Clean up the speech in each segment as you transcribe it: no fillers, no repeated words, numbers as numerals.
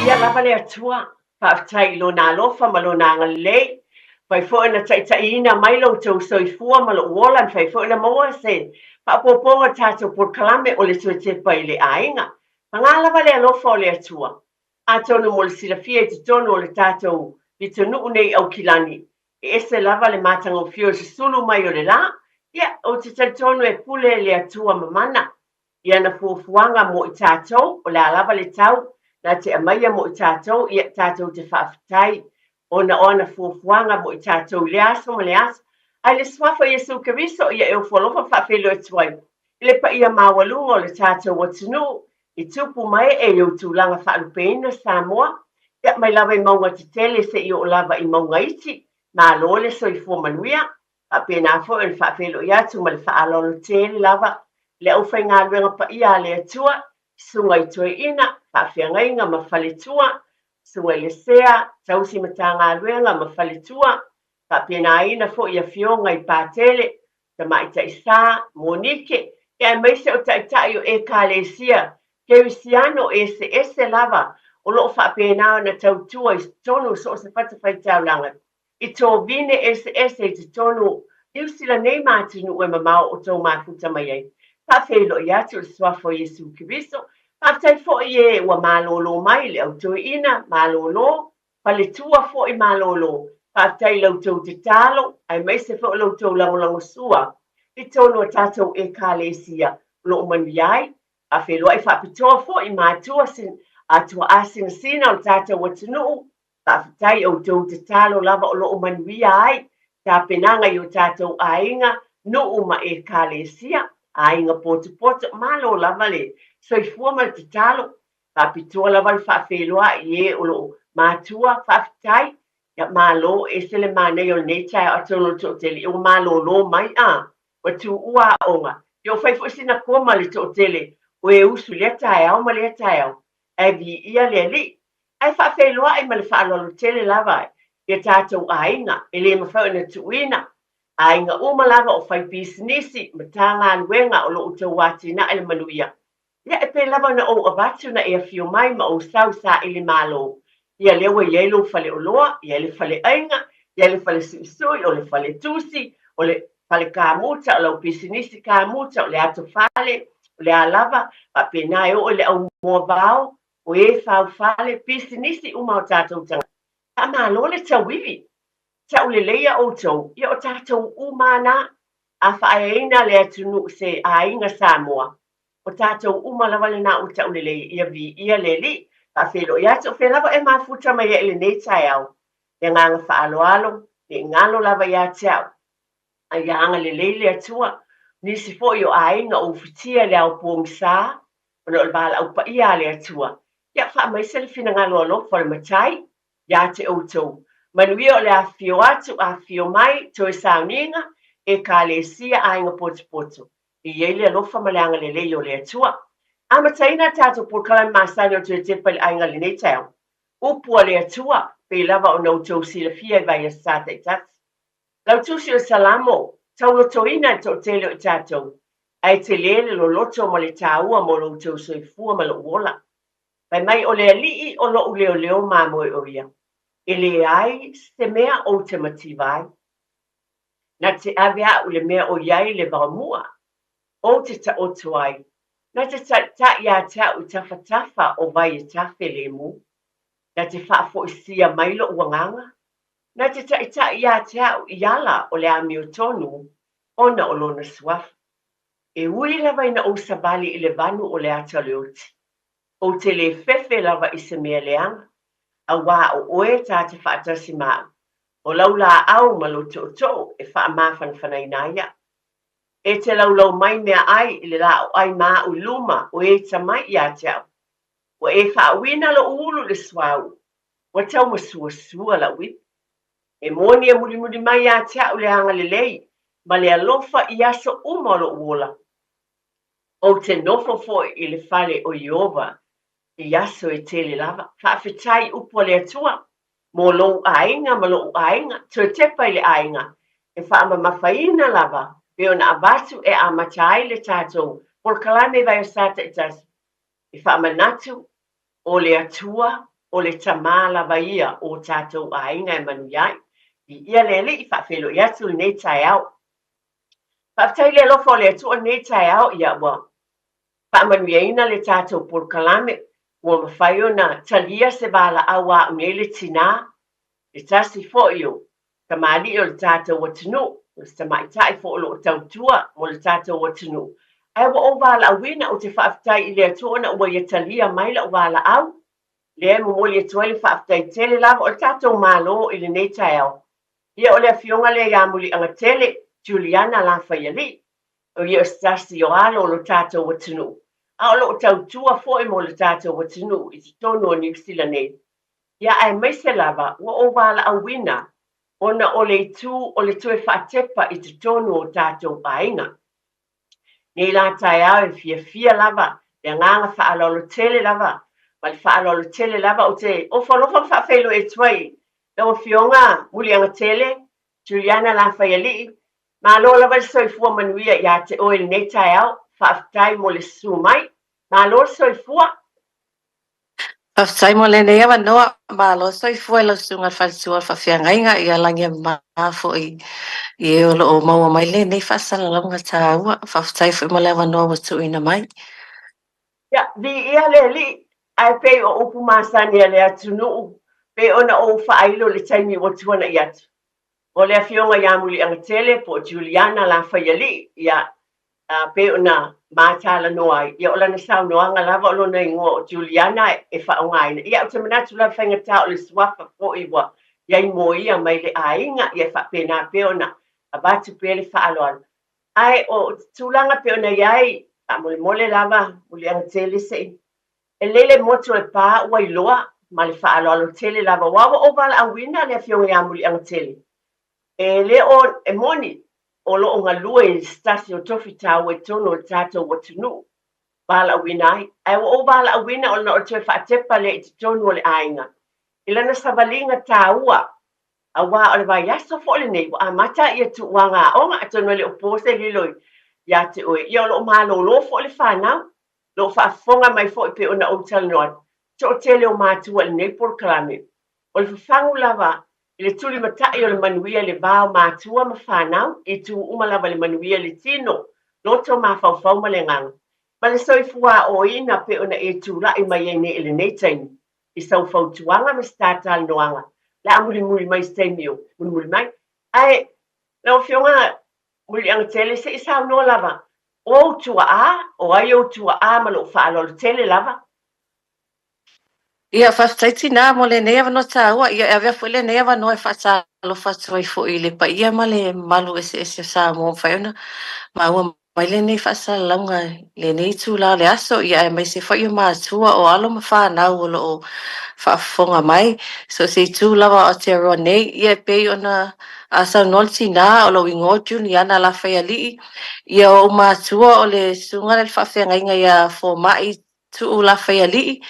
Viia lava le Atua, faafetai i Lona alofa ma Lona agalelei, fai foi ona taitaiina mai lo outou soifua ma lou ola, na fai foi ona maua se faaopoopoga o le tatou polokalame o le Toe Tepa i le Aiga. Paga lava le alofa o le Atua. Atonu mo le silafia i totonu o le tatou pitonuu nei i Aukilani, e ese lava le matagofie o le susulu mai o le la. Ia, ou te talitonu e pule le Atua mamana i ana fuafuaga mo i tatou, o le a lava le tau na te aumaia mo i tatou, ia, tatou te faafetai ona o ana fuafuaga mo i tatou i lea aso ma lea aso. Ae i le Suafa o Iesu Keriso, ia e ofo alofa ma faafeiloai atu ai i le paia maualuga o le tatou atunuu i tupu ma ee i ou tulaga faalupeina Samoa, ia mai lava i mauga tetele seia oo lava i mauga iti, malo le soifua manuia. Faapena foi ona faafeiloai atu ma le faaaloalo tele lava i le aufaigaluega paia a le Atua, Susuga i Toeaina, Faafeagaiga ma Faletua, Susuga i le Sea, Tausi Matagaluega ma Faletua, faapenaina foi afioga i Patele, Tamaitai Sa, Monike, ia aemaise o Taitai o Ekalesia Kerisiano eseese lava o lo o faapena ona tautua i totonu o so o se fatafaitaulaga i tovine eseese i totonu o Niu Sila nei ma atunuu e mamao o tou mafuta mai ai. Faafeiloai atu i le Suafa o Iesu Keriso. Faafetai foi i e ua malolo mai i le au toeaina, malolo, faletua foi malolo. Faafetai i la outou tatalo aemaise foi o la outou lagolagosua i totonu o tatou Ekalesia o lo o manuia ai. Faafeiloai faapitoa foi i matua, tuaa sinasina o le tatou atunuu. Faafetai outou tatalo lava o lo o manuia ai tapenaga i o tatou aiga, nuu ma ekalesia, aiga potopoto, malo lava le soifua ma le tatalo. Faapitoa lava le faafeiloai i e o lo o matua, faafetai. Ia malo, e ese le manaia o lenei taeao atonu o le toatele ua malolo mai a ua tuua aoga. Ia ua fai foi sina koma le toatele o e usu i lea taeao ma lea taeao. Ae viia le Alii. Ae faafeiloai ma le faaaloalo tele lava i a tatou aiga e le mafai ona tuuina, aiga uma lava o fai pisinisi, matagaluega o lo outou atinae le manuia. Ia e pei lava ona ou avatu na e afio mai ma ou sau saili malo. Ia lea ua i ai lou faleoloa, i ai le faleaiga, i ai le fale suisui, o le fale tusi, o le fale kamuta, o lau pisinisi kamuta, o le ato fale, o le a lava, faapena e oo i le au moa vao, o e faufale, pisinisi uma o tatou tagata. Faamalo le tauivi. Tauleleia outou, ia o tatou uma na. A faaeaina le atunuu se aiga Samoa, o tatou uma lava lena ua taulelei ia viia le Alii. Faafeiloai atu, o fea lava e mafuta mai ai i lenei taeao. Le agaga faaaloalo, ne i galo lava ia te au. A ia agalelei le Atua, nisi foi o aiga o ufitia i le ao pogisa, ona o le valaau paia a le Atua. Ia faamaise le finagalo alofa o le Matai ia te outou. Manuia o le afifio atu, afifio mai, toe sauniga, Ekalesia, aiga potopoto. E i ai le alofa ma le agalelei o le Atua. Amataina a tatou polokalame masani o Toe Tepa i le Aiga i lenei taeao. Upu a le Atua, pei lava ona outou silafia i vaiaso sa taitasi. Lau tusi o Salamo, taulotoina le toatele o i tatou, ae tele le loloto ma le taua mo lo outou soifua ma lou ola. Fai mai, o le Alii o lou leoleo mamoe o ia, e leai se mea ou te mativa ai. Na te ave au i le mea o i ai le vaomua, ou te taoto ai, na te taitai ia te au i tafatafa o vai e tafe lemu. Na te faafoisia mai lou agaga, Na te taitai ia te au i ala o le amiotonu ona o lona suafa. E ui lava ina ou savali i le vanu o le ata o le oti, ou te lē fefe lava i se mea leaga, auā o oe tā te faatasi ma au, o lau lāʻau ma lou toʻotoʻo e faamafanafanaina ai aʻu. E te laulau mai meaai i le lāʻoʻai ma aʻu i luma o e tamai ia te au. Ua e faauina loʻu ulu i le suauu, Ua tau masuasua la'u ipu. E moni e mulimuli mai ia te a'u le agalelei ma le alofa i aso uma o lo'u ola. Ou te nofo foi i le fale o Ieova i aso e tele lava. Faafetai upu a le Atua mo lou aiga ma lo'u aiga, toe tepa i le aiga e faamamafaina lava pei ona avatu e amata ai le tatou polokalame i Vaiaso taitasi e faamanatu o le Atua. o le Tama lava ia o tatou aiga e manuia ai. Viia le Alii, faafeiloai atu lenei taeao. Faafetai i le alofa o le Atua i lenei taeao, ia ua faamanuiaina le tatou polokalame, ua mafai ona talia se valaau a au nei le tinā, le tasi foi o tamalii o le tatou atunuu, o se tamaitai foi o lo o tautua mo le tatou atunuu, ae ua ou valaauina, ou te faafetai i le Atua ona ua Ia talia mai lau valaau, lea e momoli atu ai le faafetai tele lava o le tatou Malo i lenei taeao. Ia o le afioga lea ia Muliagatele Juliana Lafaialii, o ia o se tasi o alo o lo tatou atunuu, a o lo o tautua foi mo le tatou atunuu i totonu o Niu Sila nei. Ia aemaise lava ua ou valaauina ona o le itu o le toe faatepa i totonu o tatou aiga. Nei la taeao e fiafia lava, le agaga faaaloalo tele lava, ma le faaaloalo tele lava ou te ofo alofa ma faafeiloai atu ai lau Afioga Muliagatele Juliana Lafaialii, malo lava le soifua manuia ia te oe i lenei taeao, faafetai mo le susu mai, malo le soifua. Faafetai mo lenei avanoa. Malo soifua i lau Susuga i le Faletua o le Faafeagaiga, ia lagi e mama foi i e o lo o maua mai lenei faasalalauga taua. Faafetai foi mo le avanoa ua tuuina mai. Ia, viia le Alii, ae pei o upu masani a le atunuu, pei ona ou faailo i le taimi ua tuanai atu. O le Afioga ia Muliagatele po o Juliana Lafaialii, ia, pei ona ma talanoa ai, ia o lana saunoaga lava o lona igoa o Juliana e faaaogaina. Ia, ou te manatu lava faigata o le suafa foi ua i ai mo ia mai le aiga, ia e faapena pea ona avatu pea le faaaloalo. Ae o tulaga pei ona i ai, faamolemole lava Muliagatele se i E lele motu o le pa ua iloa ma le faaaloalo tele lava aua ua ou valaauina le Afioga ia Muliagatele. E le o e moni o lo o galue i se tasi o tofi taua i totonu o le tatou atunuu valaauina ai, ae ua ou valaauina ona o le toe faatepa lea i totonu o le aiga i lana savaliga taua aua o le vaiaso foi lenei ua amata ia tuuaga aoga atonu e le o po se lilo ia te oe, ia o lo o malolo foi le fanau lo o faafofoga mai foi pei ona ou talanoa atu, toatele o matua i lenei polokalame. O le fafagu lava i le tulimatai o le manuia i le va o matua ma fanau, i itu uma lava i le manuia i le tino, loto, mafaufau ma le agaga, ma le soifua aoina pei ona e tulai mai ai nei i lenei taimi i sau fautuaga ma se tatalanoaga o le a mulimuli mai se taimi o mulimuli mai. Ae lau Afioga Muliagatele, se i saunoa lava O ou tuaa, o ai ou tuaa ma lou faaaloalo tele lava. Ia, faafetai tinā mo lenei avanoa taua. Ia, e avea foi lenei avanoa e faatalofa atu ai foi i le paia ma le mamalu eseese o Samoa ua mafai ona maua mai lenei faasalalauga i lenei itula o le aso, ia aemaise foi o matua, o alo ma fanau o lo o faafofoga mai, so o se itu lava o Aotearoa nei. Ia, e pei ona saunoa le tinā, o lou igoa o Juliana Lafaialii, Ia o ou matua o le susuga lea i le faafeagaiga ia Fomai Tuu Lafaialii,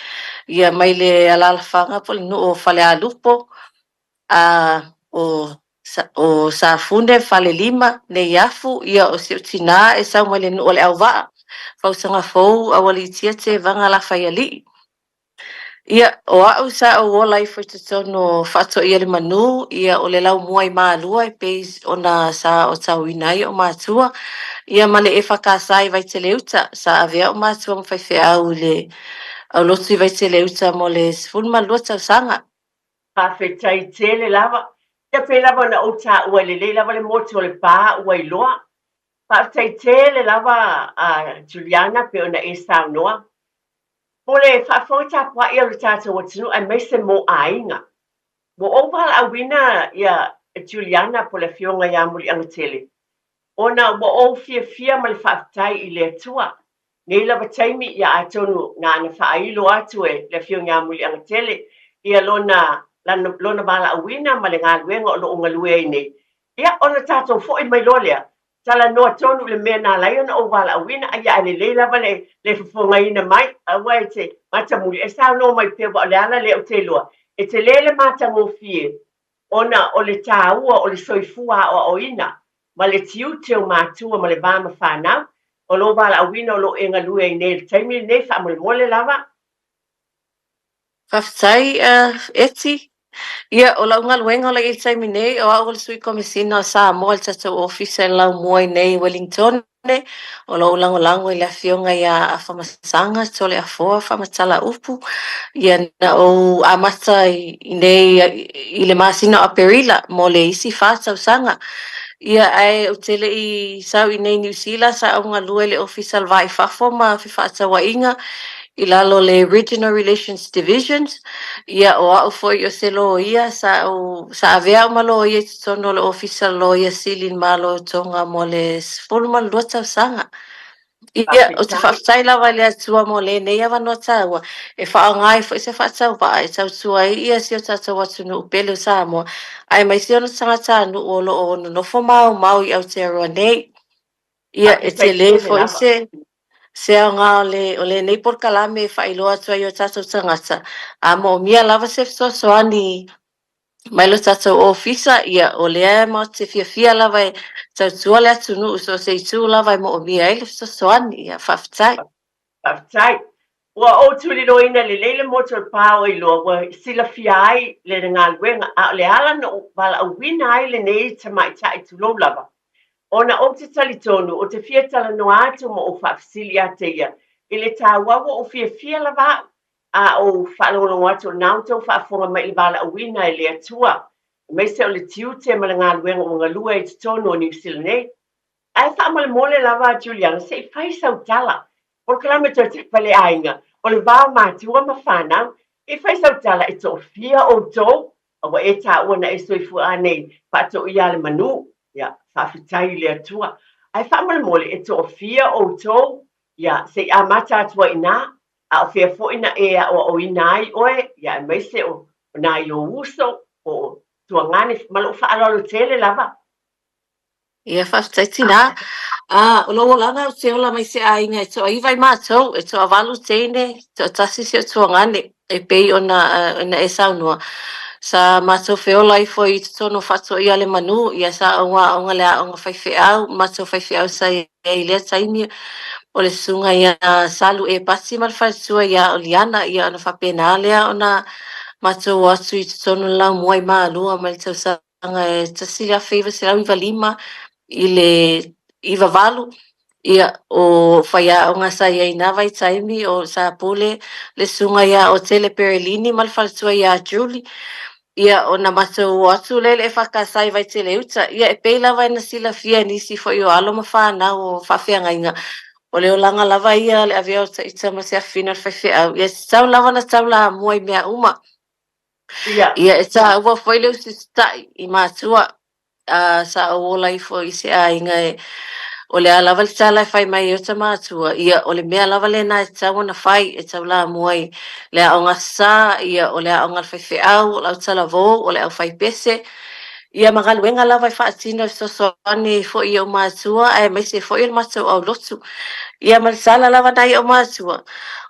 ia mai le alaalafaga po o le nuu o Falealupo, a o o Safune, Falelima, Neiafu, ia o si ou tinā e sau mai le nuu o Leauvaa, Fausaga Fou, Aualiitia, Tevaga, Lafaialii. Ia, o au sa ou ola ifo i totonu o Faatoia-le-Manu, ia o le laumua i Malua e pei ona sa aotauina ai o'u matua, ia ma le EFKS i Vaiteleuta. Sa avea o'u matua ma faifeau i le aulotu i Vaiteleuta mo le 12 tausaga. Faafetai tele lava. Ia pei lava ona ou taua e lelei lava le motu o Lepa ua iloa. Faafetai tele lava a Juliana pei ona e saunoa. Mo le faafofoga tapuai o le tatou atunuu aemaise mo aiga. Ua ou valaauina ia Juliana po o le Afioga ia Muliagatele ona ua ou fiafia ma le faafetai i le Atua. Nei lava taimi ia atonu na ana faailo atu e le Afioga ia Muliagatele ia lona lona valaauina ma le galuega o lo o galue ai nei. Ia ona tatou foi mai loa lea Talanoa tonu i le mea na ala ai ona ou valaauina, aia ae lelei lava le le fofogaina mai, aua e te matamuli, e saunoa mai pea aua o le ala lea ou te iloa, e tele le matagofie ona o le taua o le soifua aoaoina ma le tiute o matua ma le va ma fanau, o lou valaauina o lo o e galue ai nei i le taimi lenei, faamolemole lava. Faafetai Eti. Ia, o lau galuega o la i ai i le taimi nei, o au o le Sui Komesina o Samoa i le tatou Ofisa i le Laumua i nei i Wellingtone, o lo o lagolago i le Afioga ia Afamasaga Toleafoa Faamatala-Upu. Ia, na ou amata i nei i le masina o Aperila mo le isi 4 tausaga. Ia, ae ou te le i sau i nei Niu Sila, sa ou galue i le Ofisa o le Va i Fafo ma Fefaatauaiga i lalo o le Regional Relations Divisions. Ia, o au foi o se loia, sa ou sa avea au ma loia i totonu o le Ofisa o le Loia Sili i le Malo o Toga mo le 12 tausaga. Ia, ou te faafetai lava i le Atua mo lenei avanoa taua e faaaoga ai foi se faatauvaa e tautua ai ia si o tatou atunuu pele o Samoa, aemaise ona tagatanuu o lo o nonofo maomao i Aotearoa nei. Ia, e Faafetai tele tele foi lava. se aoga o lenei polokalame e faailoa atu ai i o tatou tagata, a moomia lava se fesoasoani mai lo tatou ofisa, ia, o lea matou te fiafia lava e tautua le atunuu so o se itu lava e moomia ai le fesoasoani. Ia, faafetai. Faafetai. Ua ou tuliloaina lelei le motu o le pa o Iloa ua silafia ai le galuega, a o le ala na ou valaauina ai lenei tamaitai tulou lava, ona ou te talitonu ou te fia talanoa atu ma ou faafesili ia te ia i le taua ua ou fiafia lava au a ou faalogologo atu o lena outou faafofoga mai i le valaauina e le Atua, aemaise o le tiute ma le galuega ua galue ai i totonu o Niu Sila nei. Ae faamolemole lava Juliana se i fai sau tala. Polokalame toe tapa le aiga, o le va o matua ma fanau. I fai sau tala e toafia outou, a ua e taua na e soifua anei faatoia a le manu. Ia, faafetai i le Atua. Ae faamolemole e toafia outou, ia, se i amata atu ai i ina, a o fea foi na e aoaoina ai oe, ia, aemaise o nai ou uso, po o tuagane, ma lou faaaloalo tele lava. Ia, faafetai tinā. O lou olaga ou te ola mai se aiga e toaiva i matou, e toavalu teine, toatasi si ou tuagane, e pei ona ona e saunoa. Sa matou feola ifo i totonu o faatoia le manu, ia sa ou aoga le aoga faifeau, matou faifeau sa i ai i lea taimi, o le susuga ia Salu Epati ma le faletua ia Oliana, ia ona faapena lea ona matou o atu i totonu o le laumua i Malua mai le tausaga e 1995 i le 98, ia, o faiaoga sa i ai i na vaitaimi, o sa pule le susuga ia Otele Perelini ma le faletua ia Julie. Ia, ona matou o atu lea i le EFKS i Vaitele-uta. Ia, e pei lava ona silafia e nisi foi o alo ma fanau o faafeagaiga, o le olaga lava ia o le avea o ita ma se afafine o le faifeau, ia, e tatau lava ona taulamua i mea uma. Ia, e taua foi le usita'i i matua. Sa ou ola ifo i se aiga e o le a lava le tala e fai mai ai ota matua, ia, o le mea lava lena e tatau ona fai, e taulamua i le aoga sa, ia, o le aoga a le faifeau, o le autalavou, o le aufaipese, ia ma galuega lava e faatino e fesoasoani ai foi i ou matua aemaise foi o le matou aulotu. Ia ma le tala lava nai ou matua,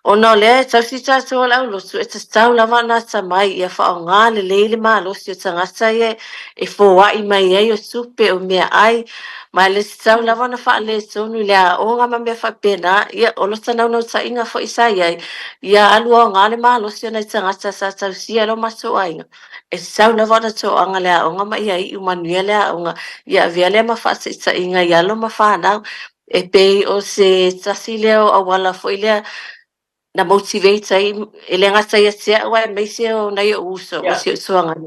ona o lea e tausi tatou e le aulotu, e tatau lava ona atamai ia faaaoga lelei le malosi o tagata ia e foai mai ai o tupe o meaai, ma e le tatau lava ona faaletonu i le aoga ma mea faapena. Ia, o lota naunautaiga foi sa i ai, ia alu aoga le malosi o nai tagata sa tausia e lo matou aiga. E tatau lava ona toaga le aoga ma ia iu manuia le aoga, ia avea lea ma faataitaiga i alo ma fanau. E pei o se tasi lea o auala foi lea na motivate ai e le gata ia te au aemaise o nai ou uso ma si ou tuagane.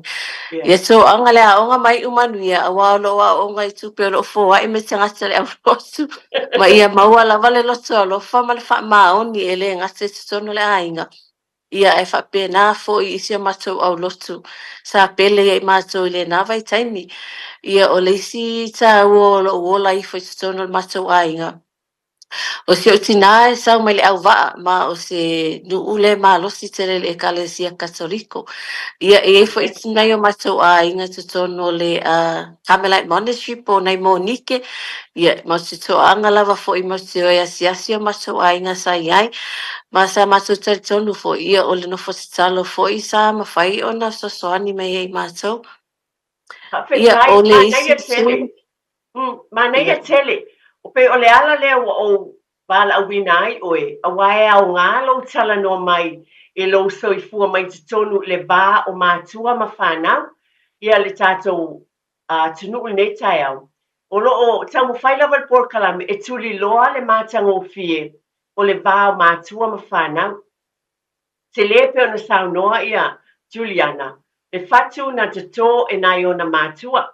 Ia toaga le aoga ma iu manuia, aua o loo aooga i tupe o loo foai mai tagata le aulotu, ma ia maua lava le loto alofa ma le faamaoni e le gata i totonu o le aiga. Ia e faapena foi i si o matou aulotu sa pele ia i matou i lena vaitaimi. Ia, o le isi taua o lou ola ifo i totonu o le matou aiga, o si ou tinā e sau mai le auvaa, ma o se nuu le malosi tele i le Ekalesia Katoliko. Ia, e i ai foi nai o matou aiga i totonu o le Carmelite Monastery po o nai monike. Ia, matou te toaga lava foi matou te o e asiasi o matou aiga sa i ai. Ma sa matou talitonu foi, ia, o le nofo tatalo foi sa mafai ona fesoasoani mai ai i matou. Ia, Faafetai, o le manaia isi tele. sui. Manaia Ia. tele. O pei o le ala lea ua ou valaauina ai oe, aua e aoga lou talanoa mai i lou soifua mai totonu i le va o matua ma fanau, ia le tatou atunuu i lenei taeao. O lo o taumafai lava le polokalame e tuliloa le matagofie o le va o matua ma fanau. Tele pei ona saunoa ia Juliana, le fatu na toto e nai ona matua,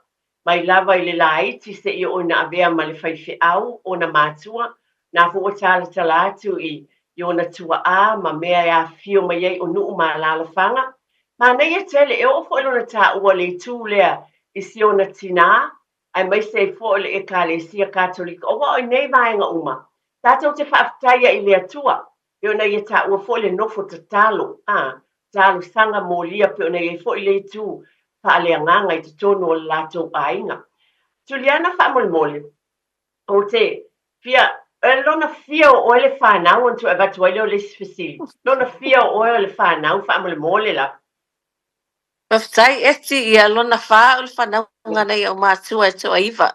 mai lava i le laiti seia oo ina avea ma le faifeau ona matua, na foi ua talatala atu i ona tuaa ma mea e afifio mai ai o nuu ma alaalafaga. Manaia tele, e oo foi lona taua le itu lea i si ona tinā, aemaise ai foi o le Ekalesia Katolika, aua o nei vaega uma, tatou te faafetaia i le Atua, pei ona ia taua foi le nofo tatalo, a, talosaga molia pei ona i ai foi le itu faaleagaga i totonu o le latou aiga. Juliana, faamolemole, ou te fia, e lona fia o oe le fanau ona toe avatu ai lea o le isi fesili. Lona fia o oe o le fanau faamolemole lava. Faafetai Eti, ia lona fa o le fanauga nai ou matua e toaiva.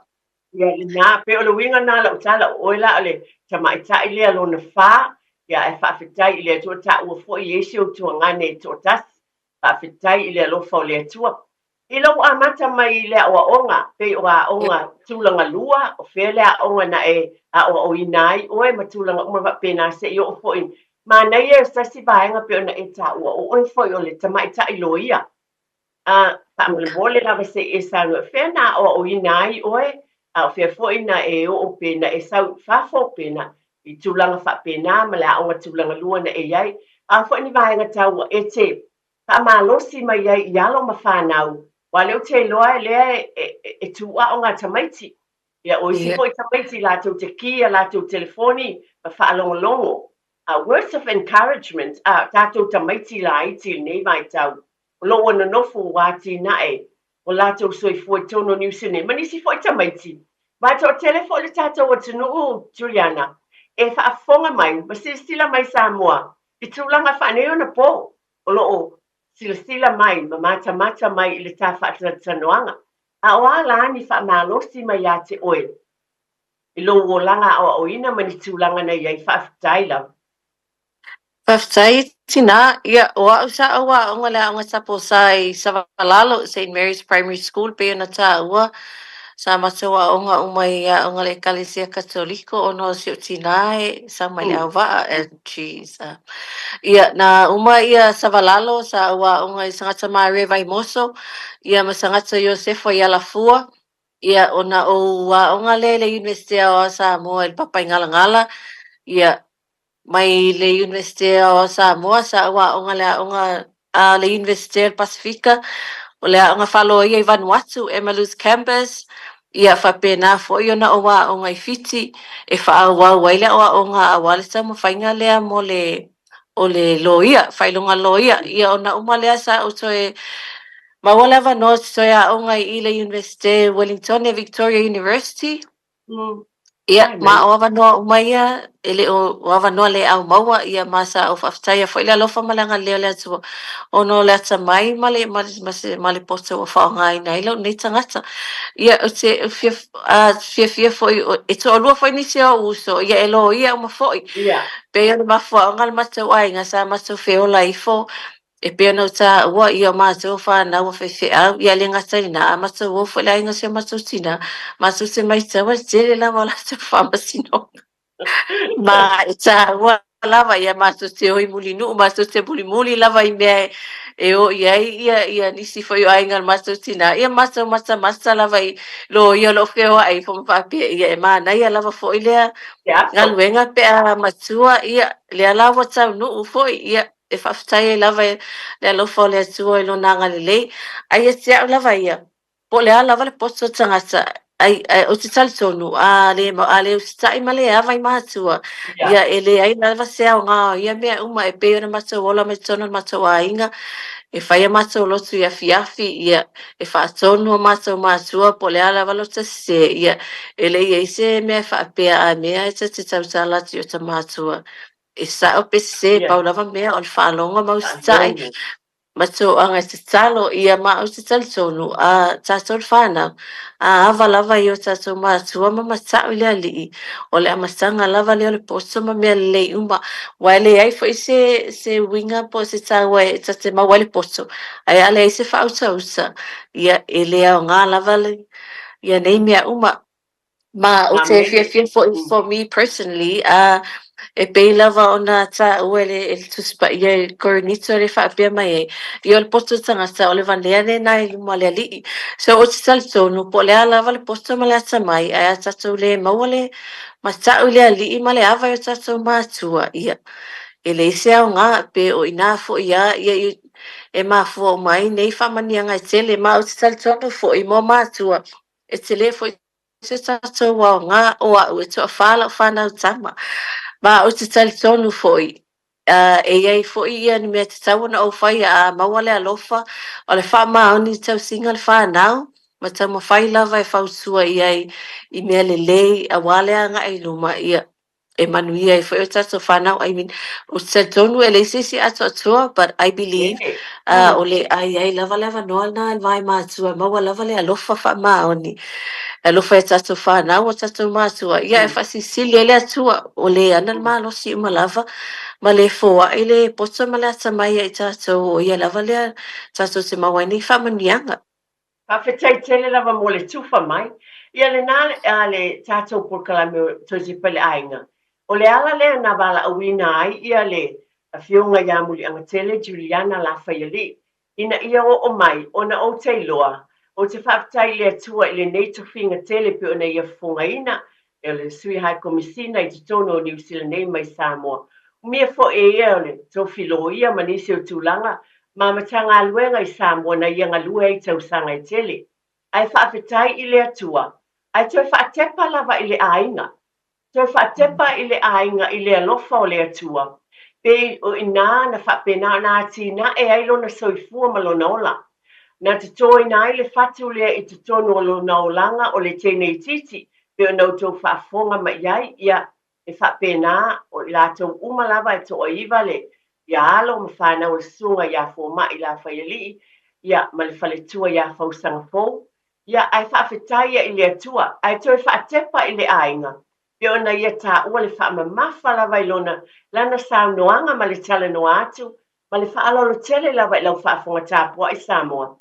Ia lena, pei o le uiga lena o lau tala, o oe la o le tamaitai lea lona fa, ia ae faafetai i le Atua, taua foi e i ai si ou tuagane e toatasi. Faafetai i le alofa o le Atua. I lou amata mai i le aoaoga, pei o aoga tulaga lua, o fea le aoga na e aoaoina ai oe ma tulaga uma faapena seia oo foi manaia o se tasi vaega pei ona e taua, o oe foi o le tamaitai loia. A, faamolemole lava se i e saunoa, fea na aoaoina ai oe, a o fea foi na e oo pe na e sau i fafo pe na i tulaga faapena ma le aoga tulaga lua na e i ai. A foi ni vaega taua e te faamalosi mai ai i alo ma fanau, aua o lea ou te iloa lea e tuuao ngā tamaiti. Ia, o isi foi tamaiti latou te kī a latou telefoni ma faalogologo. Words of encouragement, a tatou tamaiti laiti i lenei vaitau, o lo o ua nonofo ua atinae o latou soifua i totonu o Niu Sene ma nisi foi tamaiti. Ma e toatele foi le tatou atunuu, Juliana, e faafofoga mai ma silasila mai Samoa i tulaga faaneionapo o lo o silasila mai ma matamata mai i le ta faatalatalanoaga. A o a la ni faamalosi mai ia te oe i lou olaga aoaoina ma ni tulaga na i ai? Faafetai lava. Faafetai tinā. Ia, o au sa ou aoga le aoga Taposa i Savalalo, St Mary's Primary School, pei ona taua, sa matou aoga uma i aoga le Ekalesia Katoliko ona o si ou tinā e sau mai le auvaa and she's ia, na uma ia Savalalo, sa ou aoga i Sagata Maria Vaimoso, ia ma Sagata Iosefa i Alafua, ia, ona ou aoga lea i le Iunivesite Aoao o Samoa i le Papaigalagala, ia, Mai le Iunivesite o Samoa, sa ou aoga le aoga a le Iunivesite o le Pasefika, o le aoga faaloia i Vanuatu, Emma Lewis Campus, ia faapena foi ona ou aoga i Fiti e faaauau ai le aoaoga aua le taumafaiga lea mo le o le loia, faailoga loia. Ia ona uma lea sa ou toe maua le avanoa ou te toe aoga i le Iunivesite Wellingtone, Victoria University. Ia, ma o avanoa uma ia, e le o o avanoa le au maua, ia ma sa ou faafetaia foi le alofa ma le agalelei o le Atua, ona o le atamai ma le, ma le, ma se, ma le poto ua faaaogaina ai lou nei tagata. Ia, ou te fia, fiafia foi, e toalua foi nisi o ou uso, ia e loia uma foi. Pei o le mafuaaga o le matou aiga, sa matou feola ifo E pei ona ou taua, ia o matou o fanau a faifeau, ia e le gata i lena, a matou o foi le aiga o si o matou tina, matou te maitau e tele lava o latou faamasinoga. Ma e taua lava, ia matou te o i Mulinuu, matou te mulimuli lava i mea e o i ai ia, ia nisi foi o aiga o le matou tina, ia matou matamata lava i loia o lo o feoai ifo ma faapea, ia e manaia lava foi lea galuega pe a matua, ia lea la ua taunuu foi, ia e faafetai ai lava le alofa o le Atua i lona agalelei. Ae ia te au lava ia, po o le a lava le poto o tagata, ai, ai, ou te talitonu, a le, a le usitai ma le ava i matua, ia e leai lava se aoga o ia mea uma e pei ona matou ola mai totonu o le matou aiga, e fai a matou lotu i afiafi, ia, e faatonu a matou matua, po o le a lava lota sese, ia, e le i ai se mea e faapea, a mea e ta te tautala atu i o ta matua, E sao pe sese, pau lava mea o le faalogo ma usitai. Ma toaga e tatalo ia ma ou te talitonu a tatou le fanau a ava lava i o tatou matua ma mata'u i le Alii, o le amataga lava lea o le poto ma mea lelei uma, aua e leai foi se uiga po o se taua e ta te maua ai le poto, ae a leai se faautauta, ia e le aoga lava ia nei mea uma. Ma ou te Amene. fiafia foi for me personally, e pei lava ona taua e le Tusi Paia i Korinito le faapea mai ai, ia o le poto tagata o le valea lena i luma o le Alii. So ou te talitonu po o le a lava le poto ma le atamai, ae a tatou le maua le mata'u i le Alii ma le ava i o tatou matua, ia e leai se aoga, pe o i ina foi lava ia e mafua uma ai nei faamanuiaga e tele. Ma ou te talitonu foi mo matua, e tele foi se tatou aoga, o a'u e toafā la'u fanau tama. Ma ou te talitonu foi, e i ai foi ia ni mea tatau ona ou faia a maua le alofa o le faamaoni i tausiga o le fanau, ma taumafai lava e fautua i ai i mea lelei aua le agai i luma, ia e manuia ai foi o tatou fanau. I mean, ou te talitonu e leai se isi atoatoa, but I believe Amene. o le a i ai lava le avanoa lena i le va i matua e maua lava le alofa faamaoni. E alofa i a tatou fanau, o tatou matua, ia e faasilisili ai le Atua, o le ana le malosi uma lava, ma le foai le poto ma le atamai ia i tatou, o ia lava lea tatou te maua ai nei faamanuiaga. Faafetai tele lava mo le tufa mai. Ia lena a le tatou polokalame o Toetepa i le Aiga. O le ala lea na valaauina ai ia le Afioga ia Muliagatele Juliana Lafaialii ina ia oo mai ona ou te iloa, ou te faafetai i le Atua i lenei tofiga tele pei ona ia fofogaina e o le Sui High Komisina i totonu o Niu Sila nei mai Samoa. Umia foi e ia o le tofi loia ma nisi o tulaga ma Matagaluega i Samoa na ia galue ai i tausaga e tele. Ae faafetai i le Atua, ae toe faatepa lava i le aiga. Toe faatepa i le aiga i le alofa o le Atua, pei o i ina na faapena ona atinae ai lona soifua ma lona ola. Na totoina ai le fatu lea i totonu o lona olaga o le teine itiiti, pei ona outou faafofoga mai i ai, ia, e faapena, o i latou uma lava e toaiva le, ia alo ma fanau o le susuga ia Fomai Lafaialii, ia, ma le faletua ia Fausagafou, Ia, ae faafetai ia i le Atua, ae toe faatepa i le aiga, pei ona ia taua le faamamafa lava i lona, lana saunoaga ma le talanoa atu, ma le faaaloalo tele lava i lau faafofoga tapuai Samoa,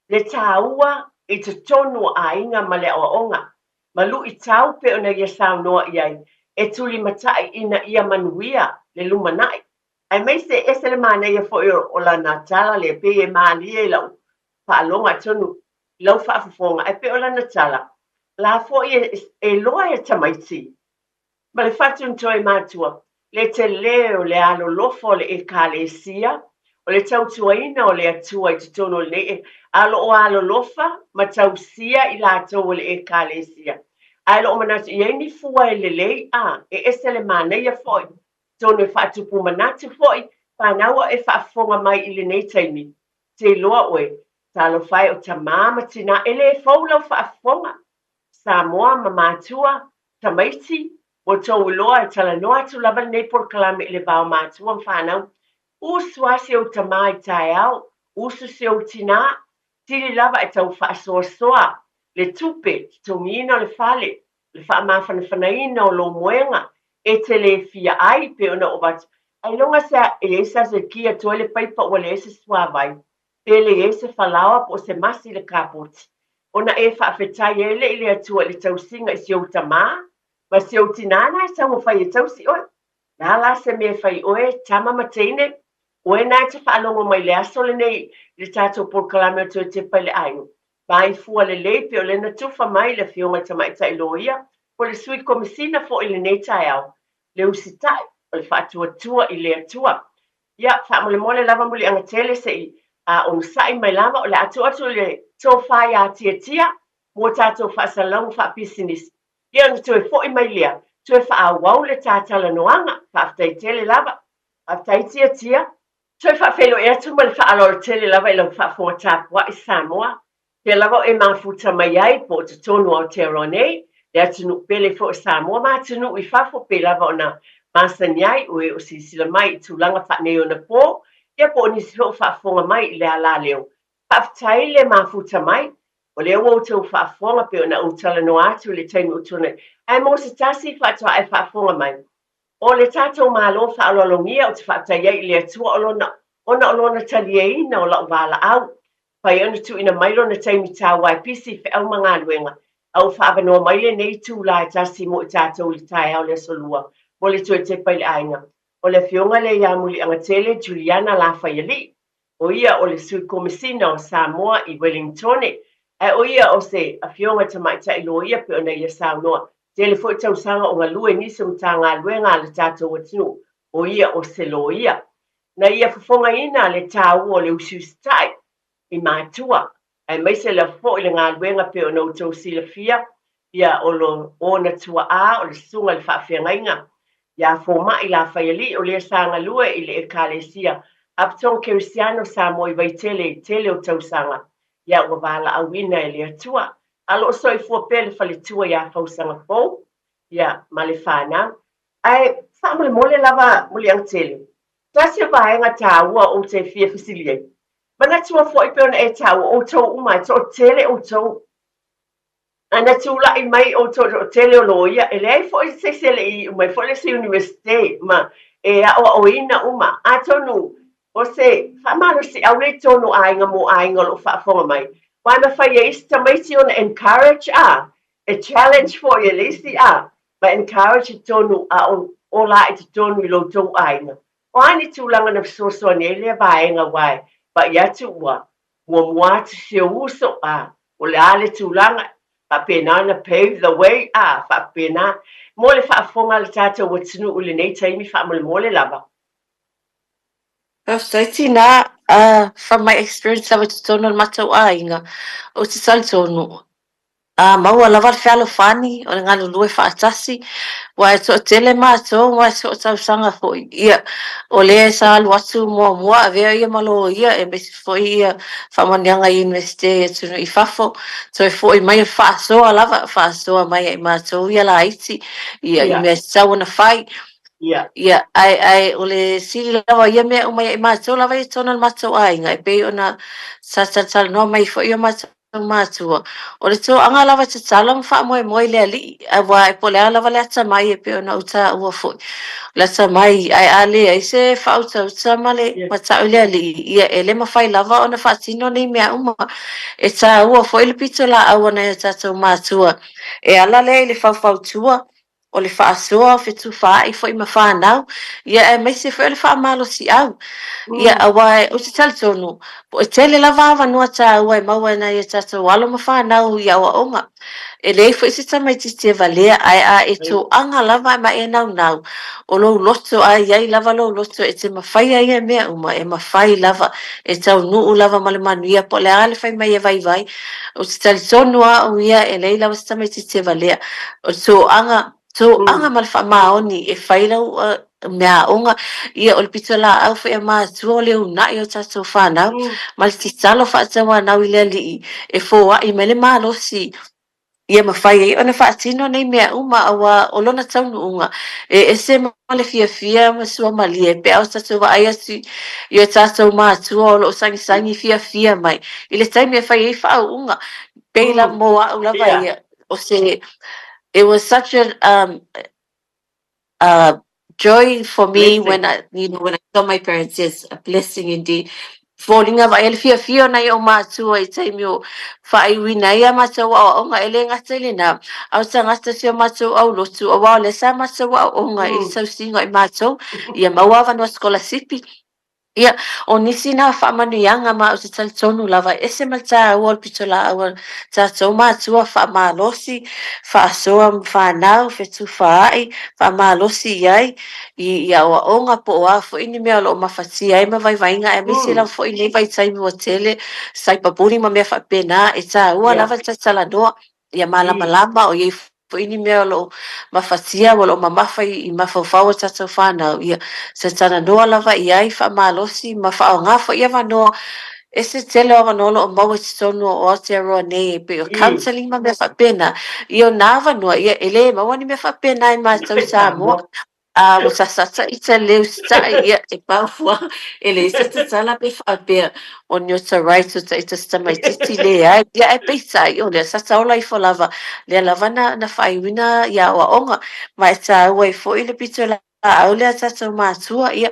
le taua i totonu o aiga ma le aoaoga, ma luitau pei ona ia saunoa i ai, e tulimatai ina ia manuia le lumanai. Aemaise e ese le manaia foi o lana tala lea, pei e malie i lau faaloga atonu i lau faafofoga, ae pei o lana tala, la foi e loa e tamaiti ma le fatu na toe matua, le tele o le alolofa o le Ekalesia, o le tautuaina o le Atua i totonu o lenei a o lo o alolofa ma tausia i latou o le Ekalesia. Ae o lo o manatu i ai ni fua e lelei, a, e ese le manaia foi, atonu e faatupu manatu foi, fanau a e faafofoga mai i lenei taimi, te iloa oe, talofa e o tamā ma tinā, e le fou lau faafofoga, Samoa ma matua, tamaiti, ua tou iloa e talanoa atu lava lenei polokalame i le va o matua ma fanau, usu lava si ou tamā i taeao, usu si ou tinā, sili lava e tau faasoasoa le tupe, totogiina o le fale, le faamafanafanaina o lou moega, e te le fia ai, pei ona ou avatu, ailoga se e i ai se aso e ki atu ai le paipa ua leai se suavai, pe leai se falaoa po o se masi i le kapoti, ona e faafetai ai lea i le Atua i le tausiga i si ou tamā ma si ou tinā na e taumafai e tausi oe. Le a la se mea e fai oe, tama ma teine, oe na e te faalogo mai i le aso lenei i le tatou polokalame o Toe Tepa i le Aiga, Vaai fua lelei pei o lea na tufa mai le Afioga i Tamaitai Loia po o le Sui Komisina foi i lenei taeao, le usitai o le faatuatua i le Atua. Ia, faamolemole lava Muliagatele se i onosai mai lava, o le a tuu atu i le tofa ia Tiatia mo tatou faasalalauga faapisinisi. Ia ona toe foi mai lea, toe faaauau le ta talanoaga. Faafetai tele lava. Faafetai Tiatia. Toe faafeiloai atu ma le faaaloalo tele lava i lau faafofoga tapuai Samoa, pea lava o e mafuta mai ai po o totonu o Aotearoa nei, le atunuu pele foi o Samoa ma atunuu i fafo pei lava ona masani ai o e o silasila mai i tulaga faaneionapo. Ia po o nisi foi o faafofoga mai i le alaleo. Faafetai le mafuta mai. O lea ua outou faafofoga pei ona ou talanoa atu i le taimi ua tuanai. Ae mo se tasi faatoa e faafofoga mai, o le tatou Malo faaaloalogia ou te faafetai ai i le Atua o lona, ona o lona talieina o la'u valaau. Mafai ai ona tuuina mai lona taimi taua e pisi i feau ma galuega, a ua faaavanoa mai lenei itula e tasi mo i tatou i le taeao o le Aso Lua mo le toe tepa i le aiga. O le Afioga lea ia Muliagatele Juliana Lafaialii, o ia o le Sui Komesina o Samoa i Wellingtone, ae o ia o se Afioga Tamaitai Loia pei ona ia saunoa. Tele foi tausaga o galue i nisi o Matagaluega a le tatou atunuu, o ia o se loia. Na ia fofogaina le taua o le usiusitai i matua, aemaise lava foi le galuega pei ona outou silafia, ia o lo ona tuaa o le susuga i le faafeagaiga ia Fomai Lafaialii, o lea sa galue i le Ekalesia Apotoga Kerisiano o Samoa i Vaitele i tele o tausaga, ia ua valaauina e le Atua. A o lo o soifua pea le faletua ia Fausaga Fou, ia ma le fanau. Ae faamolemole lava Muliagatele, tasi o vaega taua ou te fia fesili ai, manatua foi pei ona e taua outou uma e toatele outou. Ana tulai mai outou toatele o loia, e leai foi se isi e le i iu mai foi le isi Iunivesite ma e aoaoina uma. Atonu o se faamalosiau lea i totonu o aiga mo aiga o lo o faafofoga mai, aua e mafai e isi tamaiti ona encourage a, e challenge foi e le isi a, ma encourage i totonu a o ola i totonu i lo outou aiga. O a ni tulaga na fesoasoani ai lea vaega aua e vaai atu ua muamua atu si ou uso a, o le a le tulaga, faapena ona pave the way a, faapena mo le faafofoga a le tatou atunuu i lenei taimi faamolemole lava. Faafetai Tina, from my experience lava i totonu o le matou aiga, ou te talitonu, A maua lava le fealofani o le galulue faatasi, aua e toatele matou ma e toatausaga foi. Ia, o lea sa alu atu muamua avea ia ma loia aemaise foi ia faamanuiaga i Iunivesite i atunuu i fafo, toe foi mai o le faasoa lava, faasoa mai ia i matou ia laiti, ia i mea e tatau ona fai. Ia, ae, ae o le sili lava o ia mea uma ia i matou lava ia i totonu o le matou aiga, e pei ona sa talatalanoa mai foi o matou matua. O le toaga lava e tatalo ma faamoemoe i le Alii, aua e po o le a lava le atamai e pei ona ou taua foi. O le atamai, ae a leai se faautauta ma le matau i le Alii, ia e le mafai lava ona faatino nei mea uma. E taua foi le pitolaau a nai o tatou matua e ala lea i le faufautua o le faasoa, o fetufaai foi ma fanau, ia aemaise foi o le faamalosiau. Ia aua ou te talitonu, e tele lava avanoa taua e maua e nai o tatou alo ma fanau i aoaoga. E leai foi se tamaitiiti e valea, ae a e toaga lava ma e naunau, o lou loto, a i ai lava lou loto e te mafaia ia mea uma, e mafai lava, e taunuu lava ma le manuia, po o le a le fai mai e vaivai. Ou te talitonu lava au ia, e leai lava se tamaitiiti e valea. O le toaga, toaga ma le faamaoni e fai lau meaaoga, ia o le pitolaau foi a matua o le uunai o tatou fanau, ma le tatalo faatauanau i le Alii e foai mai le malosi ia mafai ai ona faatino nei mea uma, aua o lona taunuuga e ese ma le fiafia ma suamalie pe a o tatou vaai atu i o tatou matua o lo o sagisagi fiafia mai i le taimi e fai ai faauuga. Pei la mo au lava ia, o se, it was such a joy for me when I, you know, when I saw my parents, yes, a blessing indeed. Foliga vaai le fiafia o nai ou matua i taimi o faaiuina ai a matou aoaoga, e le gata i lena, a o tagata si o matou aulotu, aua o lea sa matou aoaoga i le tausiga o i matou, ia maua avanoa sikolasipi. Ia, o nisi na faamanuiaga ma ou te talitonu lava, e ese ma le taua o le pitolaau a tatou matua, faamalosi, faasoa ma fanau, fetufaai, faamalosi i ai i aoaoga po o a foi ni mea o lo o mafatia ai ma vaivaiga, aemaise lava foi nei vaitaimi ua tele cyberbullying ma mea faapena, e taua lava le talatalanoa. Ia malamalama o i ai foi ni mea o lo o mafatia o lo o mamafa i mafaufau o tatou fanau, ia talanoa lava i ai, faamalosi ma faaaoga foi avanoa. Ese tele o avanoa o lo o maua i totonu o Aotearoa nei e pei o counselling ma mea faapena. Ia o nā avanoa, ia e le maua ni mea faapena i matou i Samoa. A ua sasasa ita le usitai, ia, e pau lava, e leai se tatala pe faapea o ni ota rights o ita se tamaitiiti, leai. Ia ae peitai, o lea sa taola ifo lava, lea lava na na faaiuina ia aoaoga, ma e taua ai foi le pitolaau lea a tatou matua, ia,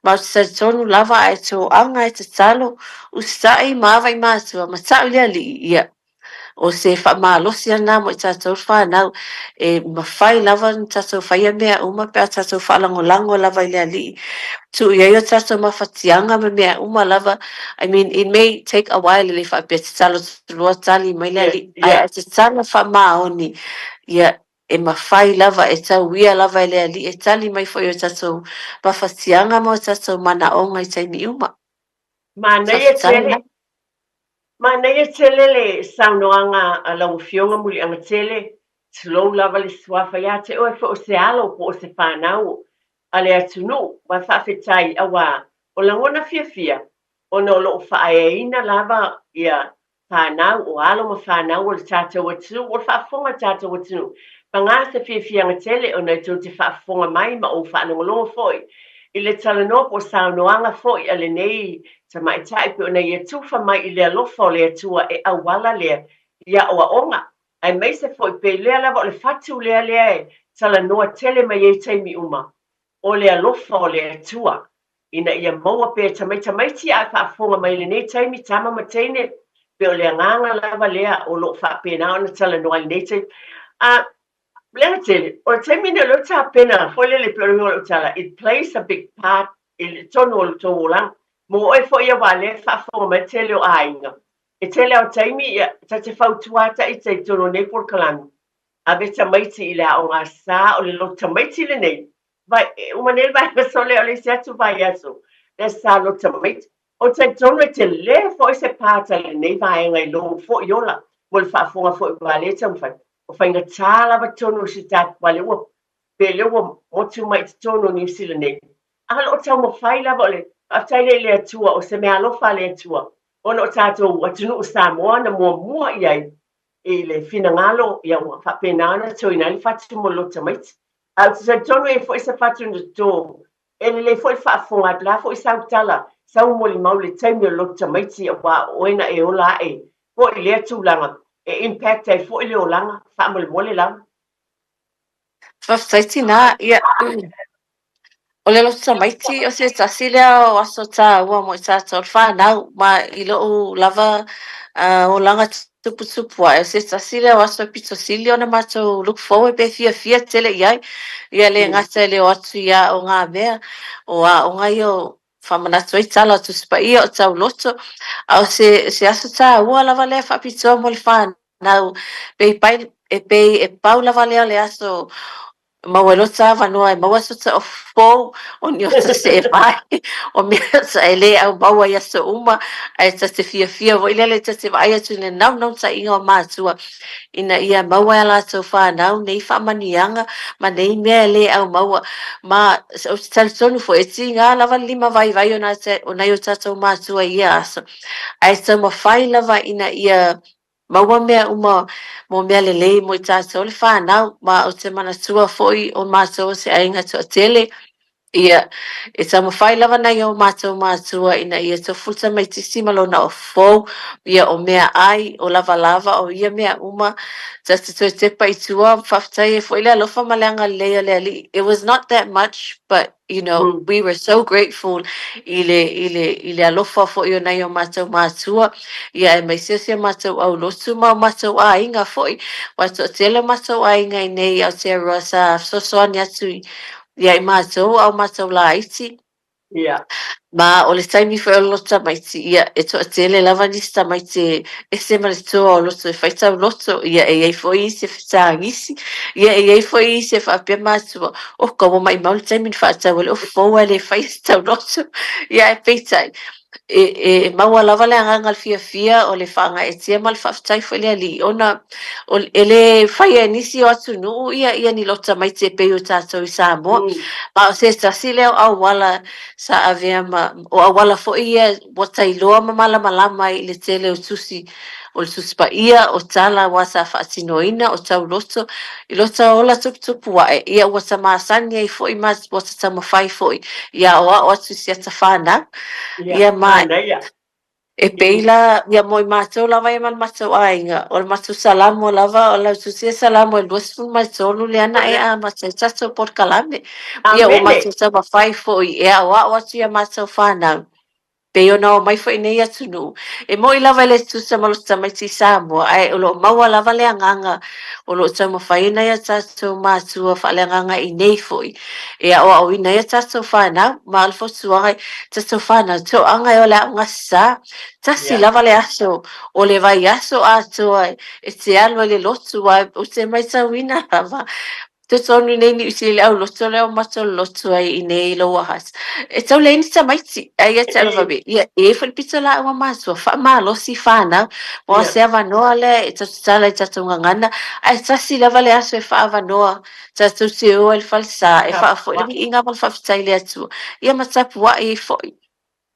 ma ou te talitonu lava a e toaga e tatalo, usitai ma ava i matua, ma tau i le Alii, ia, O se faamalosi lena mo i tatou fanau, e mafai lava ona tatou faia mea uma pe a tatou faalagolago lava i le Alii. Tuu i ai o tatou mafatiaga ma mea uma lava. I mean, it may take a while, e le faapea tatalo atu loa tali mai le Alii, ae a tatalo faamaoni, ia, e mafai lava, e tauia lava e le Alii e tali mai foi i o tatou mafatiaga ma o tatou manaoga i taimi uma. Manaia tele. Manaia tele le saunoaga a lau Afioga Muliagatele, tulou lava le suafa ia te oe foi o se alo po o se fanau a le atunuu, ma faafetai auā o lagona fiafia ona o lo o faaeaina lava ia fanau, o alo ma fanau o le tatou atunuu, o le faafofoga a le tatou atunuu. Paga se fiafiaga tele ona e tou te faafofoga mai ma ou faalogologo foi i le talanoa po o saunoaga foi a lenei tamaitai pei ona ia tufa mai i le alofa o le Atua e auala lea i aoaoga, aemaise foi pei lea lava o le fatu lea lea e talanoa tele mai ai taimi uma, o le alofa o le Atua, ina ia maua pea e tamaitamaiti a e faafofoga mai i lenei taimi, tama ma teine, pei o le agaga lava lea o lo o faapena ona talanoa i lenei taimi. A, Leagatele, o le taimi lenei o lea ua tapena foi lele pei o le uiga o lau tala, it plays a big part i totonu o le tou olaga. Mo oe foi ia aua o lea e faafofoga mai le tele o aiga, e tele lava o taimi ia ta te fautua ata ita i totonu o nei polokalame, ave tamaiti i le aoga sa o le loto tamaiti lenei. Vai, e uma nei le vaiaso lea o le isi atu vaiaso, le sa loto tamaiti. Ou te talitonu e tele foi se part a lenei vaega i lou foi ola mo le faafofoga foi aua o lea e taumafai. O faigata lava totonu o si tatou aua lea ua pe lea ua motu mai i totonu o Niu Sila nei. A o lo o taumafai lava o le faafetai lea i le Atua o se meaalofa a le Atua ona o tatou atunuu Samoa na muamua i ai i le finagalo ia ua faapena ona totoina ai le fatu mo le loto tamaiti. Ae ou te talitonu e i ai foi se fatu na toto E lelei foi le faafofoga atu, le a foi sau tala, sau molimau i le taimi o le loto tamaiti aua o oe na e ola ae foi i lea tulaga e impact ai foi le olaga, faamolemole lava. Faafetai tinā, ia o le loto tamaiti o se tasi lea o aso tāua mo i tātou le whānau ma i lo'u lava olaga tuputupu ae o se tasi lea o aso pito sili ona matou look forward pe fiafia tele i ai. Ia le gata i le o atu i aogamea, o aoga ia o faamanatu ai tala o Tusi Paia o tauloto, a o se, se aso tāua lava lea faapitoa mo le whānau. Pei, pai, e pei e pau lava lea o le aso Maua ai loa ta avanoa e maua so ta fou o ni ota seevai o mea sa e le au maua i aso uma ae ta te fiafia foi lele ta te vaai atu i le naunautaiga o matua ina ia maua e a latou fanau nei faamanuiaga ma nei mea e le au maua ma ou te talitonu foi e tiga lava le lima vaivai o o nai o tatou matua i ia aso ae taumafai lava ina ia Maua mea uma mo mea lelei mo i tatou le whanau, ma o te manatua foi o matou o se aiga toatele, ia, e taumafai lava nai o matou matua ina ia tofu le tamaitiiti ma lona ofou, ia, o meaai, o lavalava, o ia mea uma, ta te toe tepa i tua, faafetai ai foi le alofa ma le agalelei o le Alii. It was not that much, but you know, we were so grateful i le, i le, i le alofa foi o nai o matou mātua, ia aemaise o si o matou aulotu ma o matou aiga foi. Ua toatele o matou aiga i nei i Aotearoa sa fesoasoani atu ia i matou a o matou laiti. Ma o le taimi foi o le loto tamaiti, ia, e toatele lava nisi tamaiti e ese ma le toa o loto e fai tauloto, ia, e i ai foi isi e fetagisi, ia, e i ai foi isi e faapea matua, Oka, ua maʻimau le taimi na faatau ai le ofu fou ae le fai se tauloto. Ia, ae peitai, e, e maua lava le agaga o le fiafia o le faagaeetia ma le faafetai foi i le Alii, ona o, e le faia e nisi o atunuu ia, ia ni loto tamaiti e pei o tatou i Samoa. Ma o se tasi lea o auala sa avea ma, o auala foi ia ua tailoa ma malamalama ai i le tele o tusi O le Tusi Paia, o tala aua sa faatinoina, o tauloto, i lota ola tuputupu ae, ia ua ta masani ai foi ma ua ta taumafai foi ia aoao atu i si ata fanau. Ia, Ia ma manaia. e pei la, ia mo i matou lava ia ma le matou aiga, o le matou Salamo lava, o lau Tusi Salamo e 23 lea na e amata ai tatou polokalame. Ia ua Amene. matou taumafai foi e aoao atu i a matou fanau. Pei ona omai foi i nei atunuu, e moni lava e le tutusa ma lota tamaiti i Samoa, ae o lo o maua lava le agaga o lo o taumafai ai nai a tatou matua faaleagaga i inei foi e aoaoina ai a tatou fanau. Ma o le fautuaga i tatou fanau, toaga e o le aoga sa, tasi lava le aso o le vaiaso atoa e te alu ai i le lotu, aua ou te matauina lava Totonu i nei Niu Sila i le aulotu lea o matou lotu ai i nei i Lower Hutt. E tau leai ni tamaiti, ae ia te au lava me, ia, e i ai foi le pitolaau a matua, faamalosi fanau, aua o se avanoa lea e tatala i tatou gagana, ae tasi lava le aso e faaavanoa tatou te o ai i le falesa e faafoi le viiga ma le faafetai i le Atua, ia ma tapuai ai foi.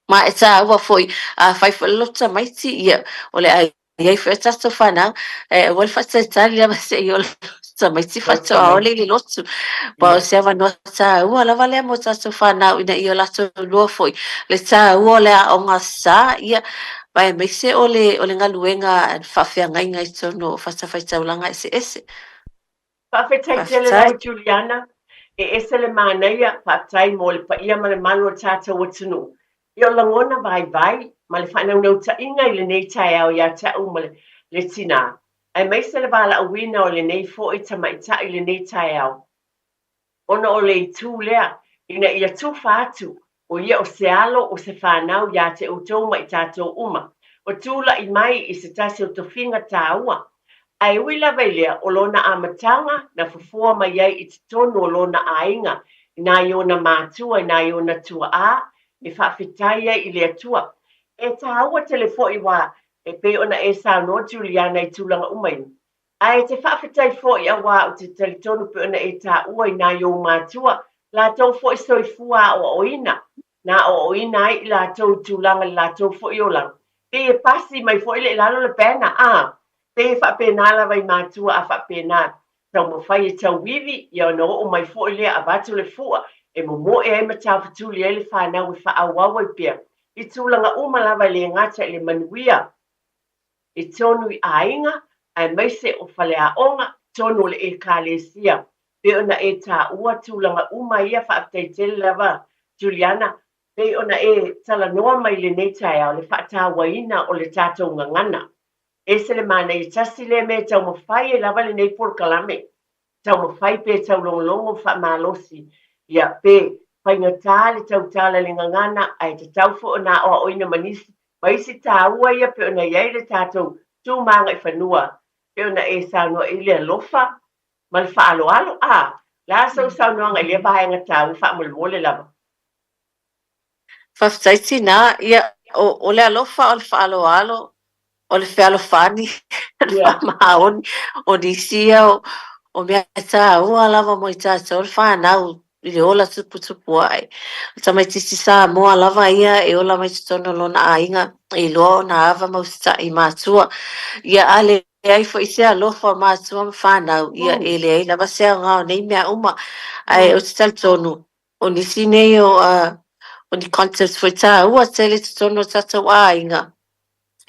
Ma e taua foi, afai foi le lotu tamaiti, ia, o le a i ai foi a tatou fanau, e aua le faatalitali lava seia ola tamaiti faatoa ole i le lotu. Aua o se avanoa taua lava lea mo tatou fanau ina ia latou iloa foi le taua o le aoga sa, ia, ma aemaise o le, o le galuega faafeagaiga i totonu o fatafaitaulaga eseese. Faafetai tele lava Juliana, e ese le manaia, faafetai mo le paia ma le malu o le tatou atunuu. Ia o lagona vaivai ma le faanaunautaiga i lenei taeao ia te au ma le tinā, aemaise le valaauina o lenei foi tamaitai i lenei taeao. Ona o le itu lea, ina ia tufa atu, o ia o se alo, o se fanau ia te outou ma i tatou uma, ua tulai mai i se tasi o tofiga taua. Ae ui lava i lea, o lona amataga na fofoa mai ai i totonu o lona aiga, i nai ona matua, i nai ona tuaa, e faafetai ai i le Atua. E taua tele foi aua e pei ona e saunoa Juliana i tulaga uma ia, Ae te faafetai foi auā ou te talitonu pei ona e taua i nai ou matua, latou foi soifua aoaoina, na aoaoina ai i latou i tulaga i le latou foi olaga. Pei e pasi mai foi lea i lalo le banner, a? Pei e faapena lava i matua a faapena, taumafai e tauivi, ia ona oo mai foi lea avatu le fua e momoe ai ma taufetuli ai le fanau e faaauau ai pea i tulaga uma lava e le gata i le manuia i tonu i aiga aemaise o faleaoga, tonu o le Ekalesia. Pei ona e taua tulaga uma ia, faafetai tele lava Juliana, pei ona e talanoa mai i lenei taeao le faatauaina o le tatou gagana. Ese le manaia, tasi lea mea e taumafai ai lava lenei polokalame, taumafai pe taulogologo faamalosi, ia pe faigata le tautala i le gagana ae tatau foi ona aoaoina ma nisi ma isi taua ia pei ona i ai le tatou tu ma agaifanua pei ona e saunoa i le alofa ma le faaaloalo. A, le a sou saunoaga i lea vaega taua faamolemole lava? Faafetai tinā. Ia, o, o le alofa o le faaaloalo, o le fealofani, o le faamaoni, o nisi ia o, o mea taua lava mo i tatou le fanau i le ola tuputupu ae. O tamaitiiti Samoa lava ia e ola mai totonu o lona aiga, e iloa ona ava ma usitai i matua. Ia a leai foi se alofa o matua ma fanau, ia e leai lava se aoga o nei mea uma. Ae ou te talitonu, o nisi nei o, o ni concepts foi taua tele i totonu o tatou aiga,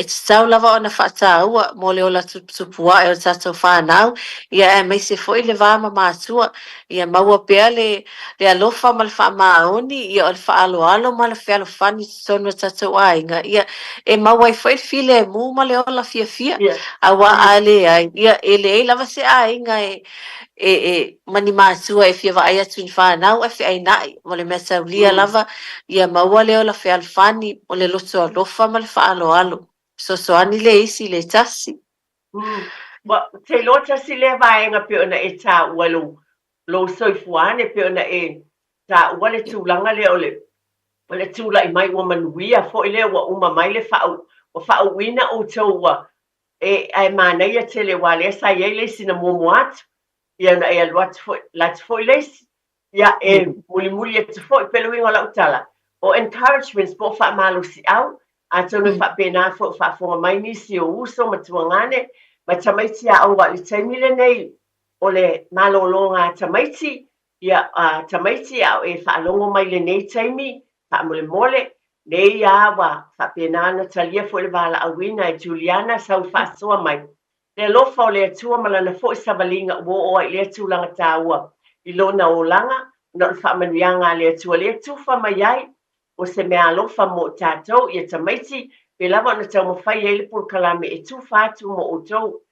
E tatau lava ona faataua mo le ola tuputupu ae o tatou fanau, ia aemaise foi le va ma matua, ia maua pea le le alofa ma le faamaoni, ia o le faaaloalo ma le fealofani i totonu o tatou aiga, ia e maua ai foi le filemu ma le ola fiafia, aua a leai, ia e leai lava se aiga e e e ma ni matua e fia vaai atu i ni fanau ae feaina'i, o le mea taulia lava ia maua le ola fealofani, o le loto alofa ma le faaaloalo. Fesoasoani le isi i le tasi. Ua, ou te iloa tasi lea vaega pei ona e taua i lou, lou soifua ane pei ona e taua le tulaga lea o le, o le tulai mai ua manuia foi lea ua uma mai le faau, ua faauuina outou ua, e, ae manaia tele aua lea sa i ai le isi na muamua atu, ia ona e alu atu foi, alu atu foi le isi, ia e mulimuli atu foi. Pei o le uiga o lau tala, o encouragements po o faamalosiau. Atonu e faapena foi o faafofoga mai nisi o uso ma tuagane ma tamaiti aoga i le taimi lenei o le malologa a tamaiti, ia, a tamaiti a o e faalogo mai i lenei taimi, faamolemole, nei a ua faapena ona talia foi le valaauina e Juliana sau faasoa mai. Le alofa o le Atua ma Lana foi savaliga ua oo ai i lea tulaga taua i lona olaga, ona o le faamanuiaga a le Atua lea e tufa mai ai, o se mea alofa mo i tatou, ia tamaiti, pe lava ona taumafai ai le polokalame e tufa atu mo outou.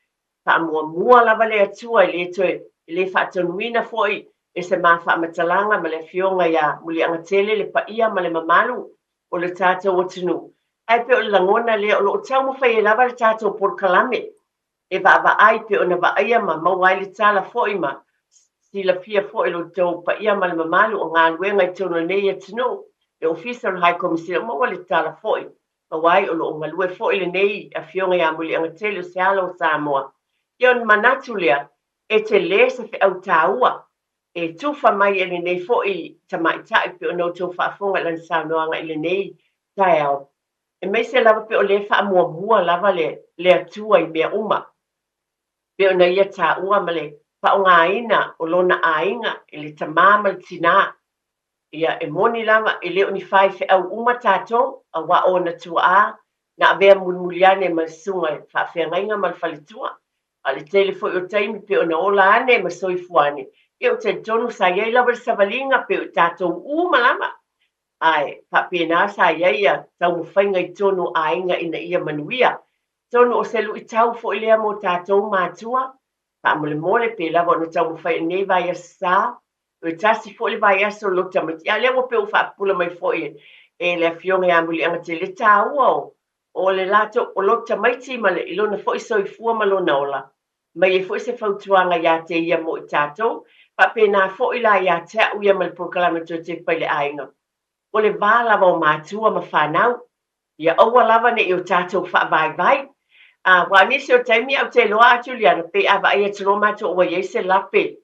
Faamuamua lava le Atua e le toe e le faatonuina foi e se ma faamatalaga ma le Afioga ia Muliagatele le paia ma le mamalu o le tatou atunuu. Ae pei o le lagona lea o lo o taumafai ai lava le tatou polokalame e vaavaai pei ona vaaia ma maua ai le tala foi ma silafia foi lo outou paia ma le mamalu o galuega i totonu o lenei atunuu, le Ofisa o le High Commissioner, maua le tala foi maua ai o lo o galue foi lenei Afioga ia Muliagatele o se alo o Samoa. Ia ona manatu lea, e tele se feau taua e tufa mai e lenei foi tamaitai pei ona outou faafofoga i lana saunoaga i lenei taeao, aemaise lava pei o lea e faamuamua lava le, le Atua i mea uma, pei ona ia taua ma le faaaogaina o lona aiga i le tamā ma le tinā. Ia, e moni lava, e le o ni faifeau uma tatou, aua o ona tuaa na avea mulimuli ane ma le susuga i le faafeagaiga ma le faletua. A o le tele foi o taimi pei ona ola ane ma soifua ane, ia ou te talitonu sa i ai lava le savaliga pei o i tatou uma lava. Ae faapena sa i ai ia taumafaiga i totonu o aiga ina ia manuia. Atonu o se luitau foi lea mo tatou matua, faamolemole pe lava ona taumafai i lenei vaiaso sa, toe tasi foi le vaiaso o lou tamaiti. A lea ua pei ua faapupula mai foi e le Afioga ia Muliagatele le taua o o le latou, o lou tamaiti ma le, i lona foi soifua ma lona ola, mai ai foi se fautuaga ia te ia mo i tatou, faapena foi la ia te au ia ma le polokalame Toe Tepa i le Aiga. O le va lava o matua ma fanau, ia aua lava ne i o tatou faavaivai. A, aua o nisi o taimi au te iloa a Juliana, pei a vaai atu loa matou ua i ai se lape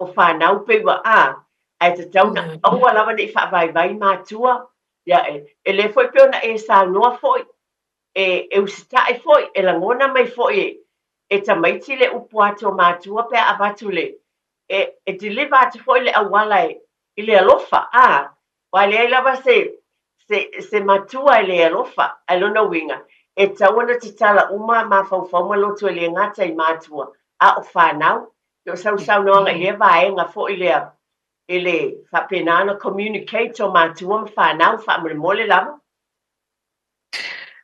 o fanau pei ua a, ae tatau ona aua lava ne i faavaivai matua, ia e, e le foi pei ona e saunoa foi, e, e usitai foi, e lagona mai foi e, e tamaiti le upu atu o matua pe a avatu le, e, e deliver atu foi le auala e, i le alofa, a, aua e leai lava se, se, se matua e le alofa, ae lona uiga, e tatau ona tatala uma mafaufau ma loto e le gata i matua, a o fanau. O sau saunoaga i lea vaega foi lea, e le faapena ona communicate o matua ma fanau faamolemole lava.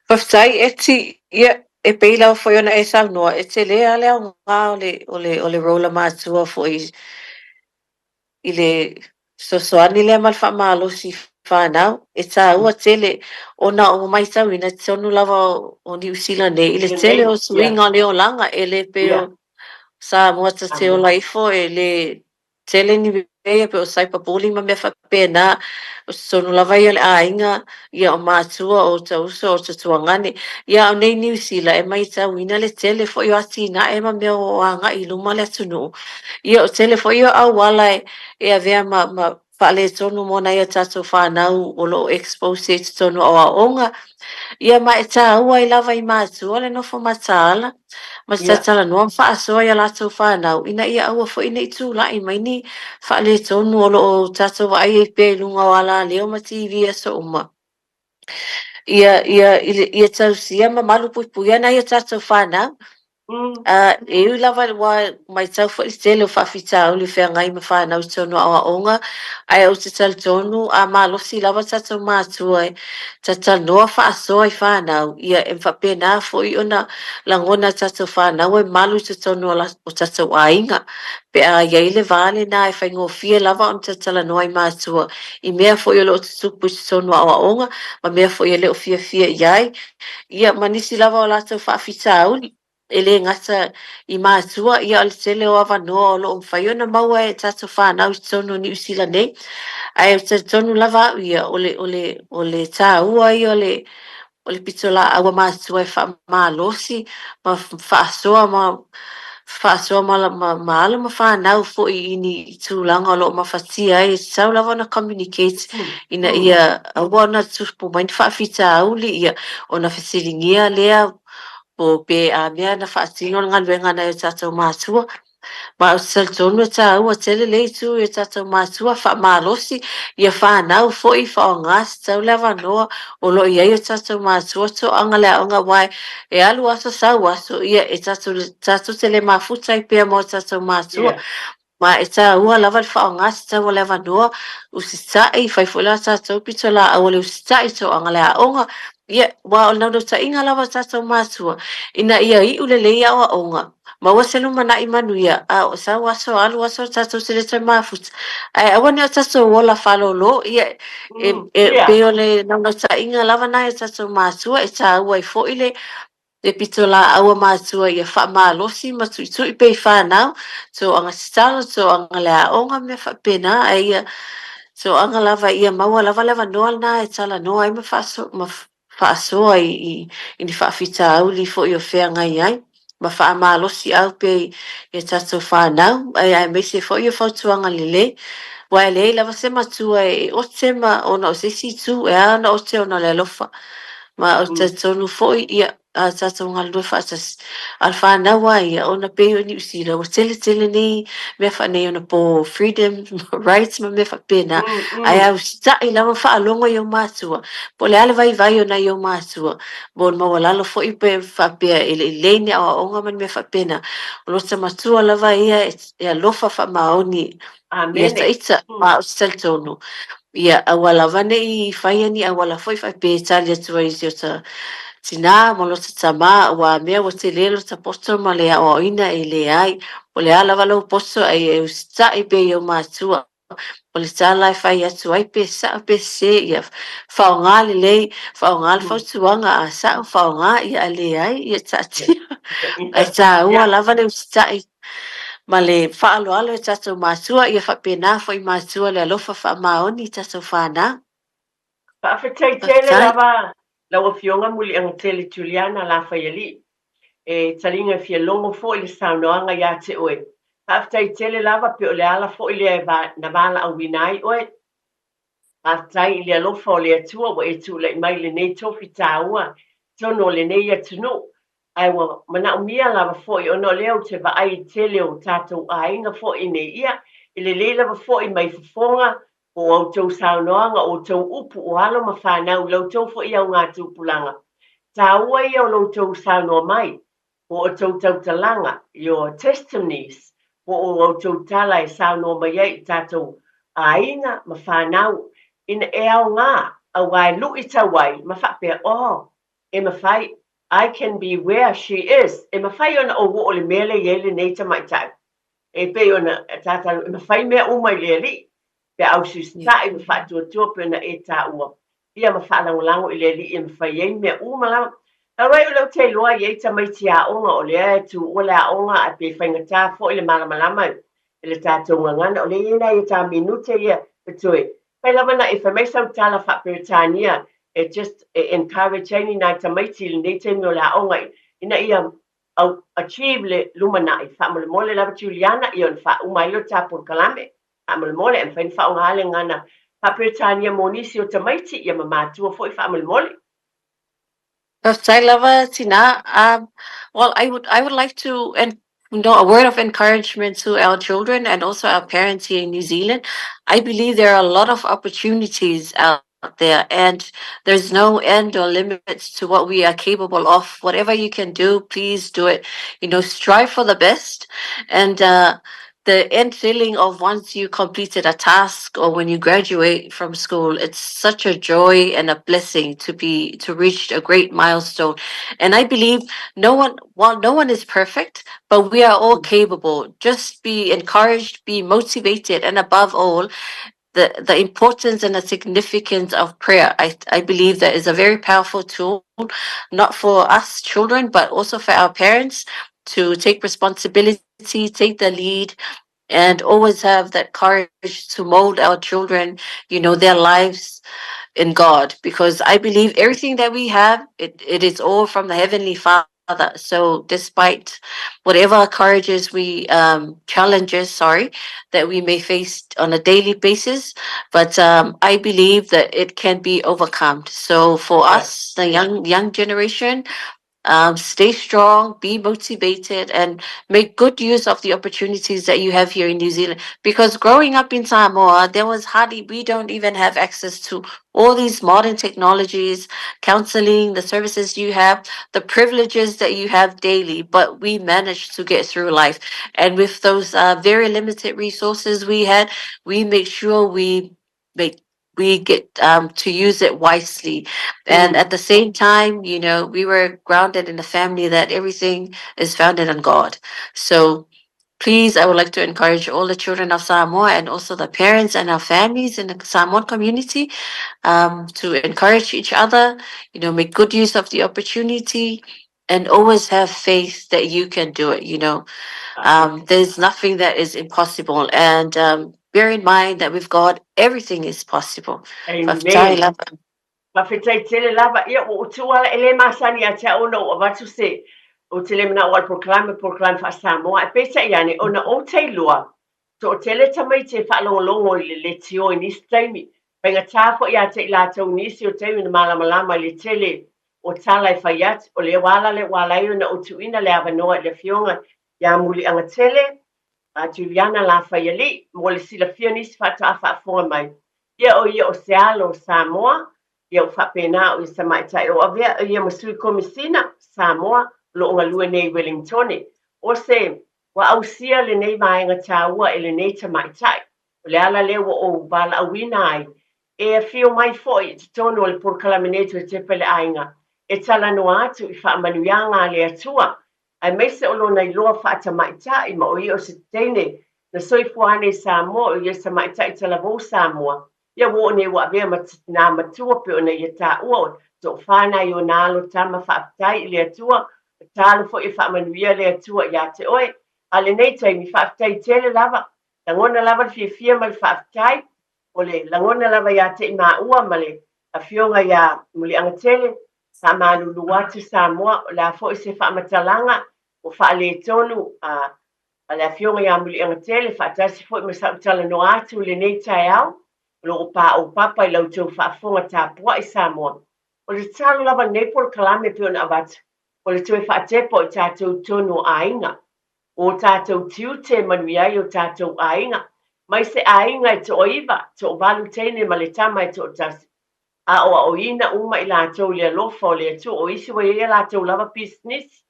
Faafetai Eti, ia e pei lava foi ona e saunoa, e tele lava le aoga o le, o le, o le role a matua foi i le fesoasoani lea ma le faamalosi i fanau. E taua tele ona ua matauina i totonu lava o Niu Sila nei i le tele o suiga o le olaga, e le pei o Samoa ta te ola ifo e le tele ni mea ia pei o cyber bullying ma mea faapena. O totonu lava ia o le aiga, ia o matua, o ota uso, o ota tuagane. Ia a o nei i Niu Sila e matauina le tele foi o atinae ma mea o agai i luma le atunuu. Ia o tele foi ia o auala e, e avea ma, ma faaletonu mo nai a tatou fanau o lo o expose i totonu o aoaoga. Ia ma e taua ai lava i matua le nofo mataala ma se talatalanoa ma faasoa i a latou fanau ina ia aua foi ne i tulai mai ni faaletonu o lo o tatou vaai ai pea i luga o alaleo ma TV i aso uma. Ia, ia, ia tausia ma malupuipuia nai a tatou fanau. A, e ui lava ua matau foi i le tele o faafitauli o feagai ma fanau i totonu o aoaoga, ae ou te talitonu a malosi lava tatou matua e talatalanoa faasoa i fanau, ia e faapena foi ona lagona e tatou fanau e malu i totonu o tatou aiga. Pe a i ai le va lena e faigofie lava ona talatalanoa i matua i mea foi o lo o tutupu i totonu o aoaoga ma mea foi e le o fiafia i ai, Ia, ma nisi lava o latou faafitauli, e le gata i matua, ia o le tele o avanoa o lo o mafai ona maua e tatou fanau i totonu o Niu Sila nei. Ae ou te talitonu lava au ia, o le, o le, o le taua ia o le, o le pitolaau a matua e faamalosi ma faasoa ma. Faasoa ma alo ma fanau foi i ni tulaga o lo o mafatia ai, e tatau lava ona communicate ina ia aua ona tupu mai ni faafitauli, ia ona fesiligia lea po pe a mea na faatino le galuega a nai o tatou matua. Ma ou te talitonu e taua tele lea itu i o tatou matua, faamalosi ia fanau foi, faaaoga tatau le avanoa o lo o i ai o tatou matua toaga le aoga, aua e alu aso sau aso, ia e tatou, tatou te le mafuta ai pea ma o tatou matua. Ma e taua lava le faaaoga tatau o le avanoa, usitai, fai foi la tatou pitolaau o le usitai, toaga le aoga. Ia, aua o le naunautaiga lava o tatou matua, ina ia iu lelei aoaoga, maua se lumanai manuia, a o sau aso alu aso tatou te le toe mafuta. Ae aua ne i o tatou ola faalolo, ia, e, e pei o le naunautaiga lava na e o tatou matua, e taua ai foi le pitolaau a matua ia faamalosi ma tuitui pea i fanau, toaga tatalo, toaga le aoga, mea faapena, ae ia toaga lava ia maua lava le avanoa lena e talanoa ai ma faasoa i ni faafitauli foi o feagai ai, ma faamalosiau pea i a tatou fanau, aemaise foi o fautuaga lelei. Aua e leai lava se matua e ote ma ona o se isi itu, e ala ona ote ona o le alofa. Ma ou te talitonu foi, ia, a tatou galulue faatasi, a o le fanau lava ia, ona pei o Niu Sila, ua tele tele nei mea faaneionapo, freedom rights ma mea faapena, ae a usitai lava ma faalogo i ou matua, po o le a le vaivai o nai ou matua, mo le maualalo foi pe faapea e le i lelei ni aoaoga ma ni mea faapena, o lota matua lava ia e alofa faamaoni ia ita, ma ou te talitonu, ia aua lava ne i faia ni auala foi faapea e tali atu ai i si ota tinā ma lota tamā, aua mea ua tele lota poto ma le aoaoina e leai. O le a lava lou poto ae e usitai pea i ou matua. O le tala e fai atu ai pe sa'o pe sesē, ia faaaoga lelei, faaaoga le fautuaga, a sa'o faaaoga, ia a leai, ia taatia. Ae taua lava le usitai ma le faaaloalo i tatou matua, ia faapena foi matua le alofa faamaoni i tatou fanau. Faafetai tele lava lau Afioga Muliagatele Juliana Lafaialii. E taliga e fia logo foi le saunoaga ia te oe. Faafetai tele lava pe o le ala foi lea e na valaauina ai oe. Faafetai i le alofa o le Atua ua e tulai mai i lenei tofi taua i totonu o lenei atunuu. Ae ua manaomia lava foi ona o lea ou te vaai i le tele o tatou aiga foi nei ia, e lelei lava foi mai fofoga po o a outou saunoaga, o outou upu, o alo ma fanau i la outou foi augatupulaga. Taua ia o lo outou saunoa mai, po o outou tautalaga, your testimonies, po o outou tala e saunoa mai ai i tatou aiga ma fanau, ina e aoga, aua e lu'i tau ai ma faapea, oh, e mafai, I can be where she is, e mafai ona ou oo i le mea lea e i ai lenei tamaitai. E pei ona tatou, e mafai mea uma i le Alii, pe a usiusitai ma faatuatua pei ona e taua, ia ma faalagolago i le Alii e mafai ai mea uma lava. Talu ai o lea ou te iloa e i ai tamaiti aoga o lea e tuua le aoga ae pe faigata foi le malamalama i le tatou gagana, o lea e i ai nai a ta minute ia totoe. Fai lava na e fai mai sau tala faa-Peretania e just e encourage ai ni nai tamaiti i lenei taimi o le aoga ina ia au achieve le lumanai. Faamolemole lava Juliana, ia ona faauma ai lea o le ta polokalame. Faamolemole, e mafai ona faaaoga le gagana faa-Peretania mo nisi o tamaiti, ia ma matua foi faamolemole. Faafetai lava tinā. Well, I would like to and a word of encouragement to our children and also our parents here in New Zealand. I believe there are a lot of opportunities out there, and there's no end or limits to what we are capable of. Whatever you can do, please do it. Strive for the best, and the end feeling of once you completed a task or when you graduate from school, it's such a joy and a blessing to reach a great milestone. And I believe no one, while no one is perfect, but we are all capable. Just be encouraged, be motivated, and above all, the importance and the significance of prayer. I believe that is a very powerful tool, not for us children, but also for our parents to take responsibility, take the lead, and always have that courage to mold our children, their lives in God. Because I believe everything that we have, it is all from the Heavenly Father. So despite whatever courages we um, challenges, sorry, that we may face on a daily basis, but um, I believe that it can be overcome. So for us, the young young generation, um, stay strong, be motivated, and make good use of the opportunities that you have here in New Zealand. Because growing up in Samoa, there was hardly, we don't even have access to all these modern technologies, counseling, the services you have, the privileges that you have daily, but we managed to get through life. And with those very limited resources we had, we make sure we make we get to use it wisely. And at the same time, you know, we were grounded in a family that everything is founded on God. So please, I would like to encourage all the children of Samoa and also the parents and our families in the Samoan community to encourage each other, you know, make good use of the opportunity and always have faith that you can do it, you know. There's nothing that is impossible. And bear in mind that with God, everything is possible. Faafetai Amen. lava. Faafetai tele lava. Ia, ua ou tuu ala, e le masani ia te au ona ou avatu se, ou te le manao o le polokalame, polokalame faa-Samoa, ae peitai ane, ona ou tailua, toatele tamaiti e faalogologo i le leitio i nisi taimi, faigata foi ia te i latou i nisi o taimi ona malamalama i le tele o tala e fai atu. O le ala lea ua ala ai ona ou tuuina le avanoa i le Afioga ia Muliagatele a Juliana Lafaialii mo le silafia o nisi faatoa faafofoga mai. Ia o ia o se alo o Samoa, ia ua faapena o ia tamaitai o avea o ia ma Sui Komisina Samoa o lo o galue nei i Wellingtone. O se ua ausia lenei vaega taua e lenei tamaitai. O le ala lea ua ou valaauina ai e afio mai foi i totonu o le polokalame nei Toe Tepa i le Aiga e talanoa atu i faamanuiaga a le Atua aemaise o lona iloa faatamaitai ma o ia o se teine na soifua ane i Samoa, o ia se tamaitai talavou Samoa. Ia ua oo nei ua avea ma nā matua pei ona ia taua o toafa nai ona alo tama faafetai i le Atua, tatalo foi e faamanuia le Atua ia te oe. A o lenei taimi, faafetai tele lava, lagona lava le fiafia ma le faafetai, o le lagona lava ia te i maua ma le Afioga ia Muliagatele, faamalulu atu Samoa, o le a foi se faamatalaga ua faaletonu a a le Afioga ia Muliagatele faatasi foi ma sau talanoa atu i lenei taeao, o lo o paopapa i la outou faafofoga tapuai Samoa. O le tatalo lava lenei polokalame e pei ona avatu, o le toe faatepa o i tatou i totonu o aiga. O tatou tiute e manuia ai o tatou aiga, mai se aiga e toaiva, toavalu teine ma le tama e toatasi. Aoaoina uma i latou i le alofa o le Atua, o isi ua i ai a latou lava pisinisi,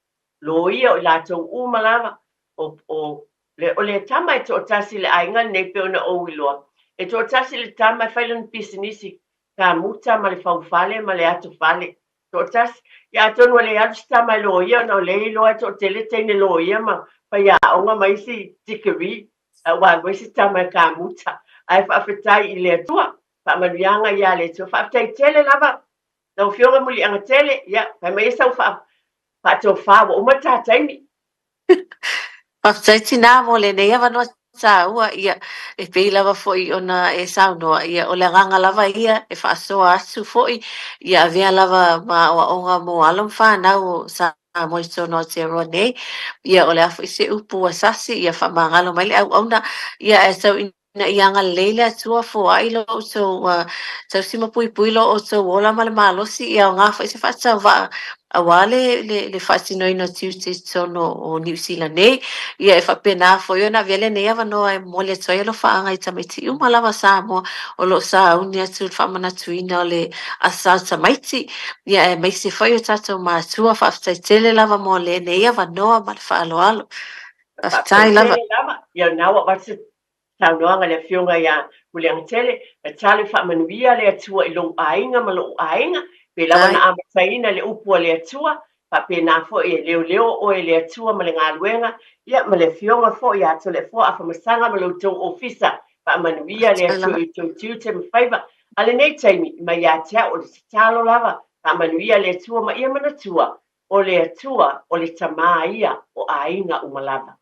loia o i latou uma lava, o, o, le, o le tama e toatasi i le aiga lenei pei ona ou iloa, e toatasi le tama e fai lana pisinisi kamuta ma le faufale ma le atofale. Toatasi. Ia atonu ua le alu se tama e loia ona o lea e iloa e toatele teine loia ma faiaoga ma isi degree a ua alu ai se tama e kamuta. Ae faafetai i le Atua. Faamanuiaga ia le Atua. Faafetai tele lava lau Afioga Muliagatele. Ia, fai mai ia sau faatofa ua uma le ta taimi. Faafetai tinā mo lenei avanoa tāua, ia, e pei lava foi ona e saunoa, ia, o le agaga lava ia e faasoa atu foi, ia avea lava ma aoaoga mo alo ma fanau o Samoa i totonu o Aotearoa nei, ia, o le a foi se upu ua sasi, ia faamagalo mai le auauna, ia, ae tau Ina ia agalelei le Atua, foai lo outou tausi ma puipui lo outou ola ma le malosi, ia aoga foi se faatauvaa aua le, le, le faatinoina o tiute i totonu o Niu Sila nei. Ia e faapena foi ona avea lenei avanoa e momoli atu ai alofaaga i tamaiti uma lava Samoa o lo o sauni atu i le faamanatuina o le asa o tamaiti, ia aemaise foi o tatou matua. Faafetai tele lava mo lenei avanoa ma le faaaloalo. Faafetai Faafetai lava. tele lava. Ia lena ua avatu Saunoaga a le Afioga ia Muliagatele, Tatalo e faamanuia le Atua i lou aiga ma lou aiga, pei lava Faafetai. ona amataina le upu a le Atua, faapena foi e leoleo oe e le Atua ma le galuega, ia ma le Afioga foi ia Toleafoa Afamasaga ma lo outou ofisa, faamanuia le Faafetai Atua lava. i outou tiute ma faiva. A lenei taimi, mai ia te au o le tatalo lava, faamanuia le Atua ma ia manatua, o le Atua o le Tama ia o aiga uma lava.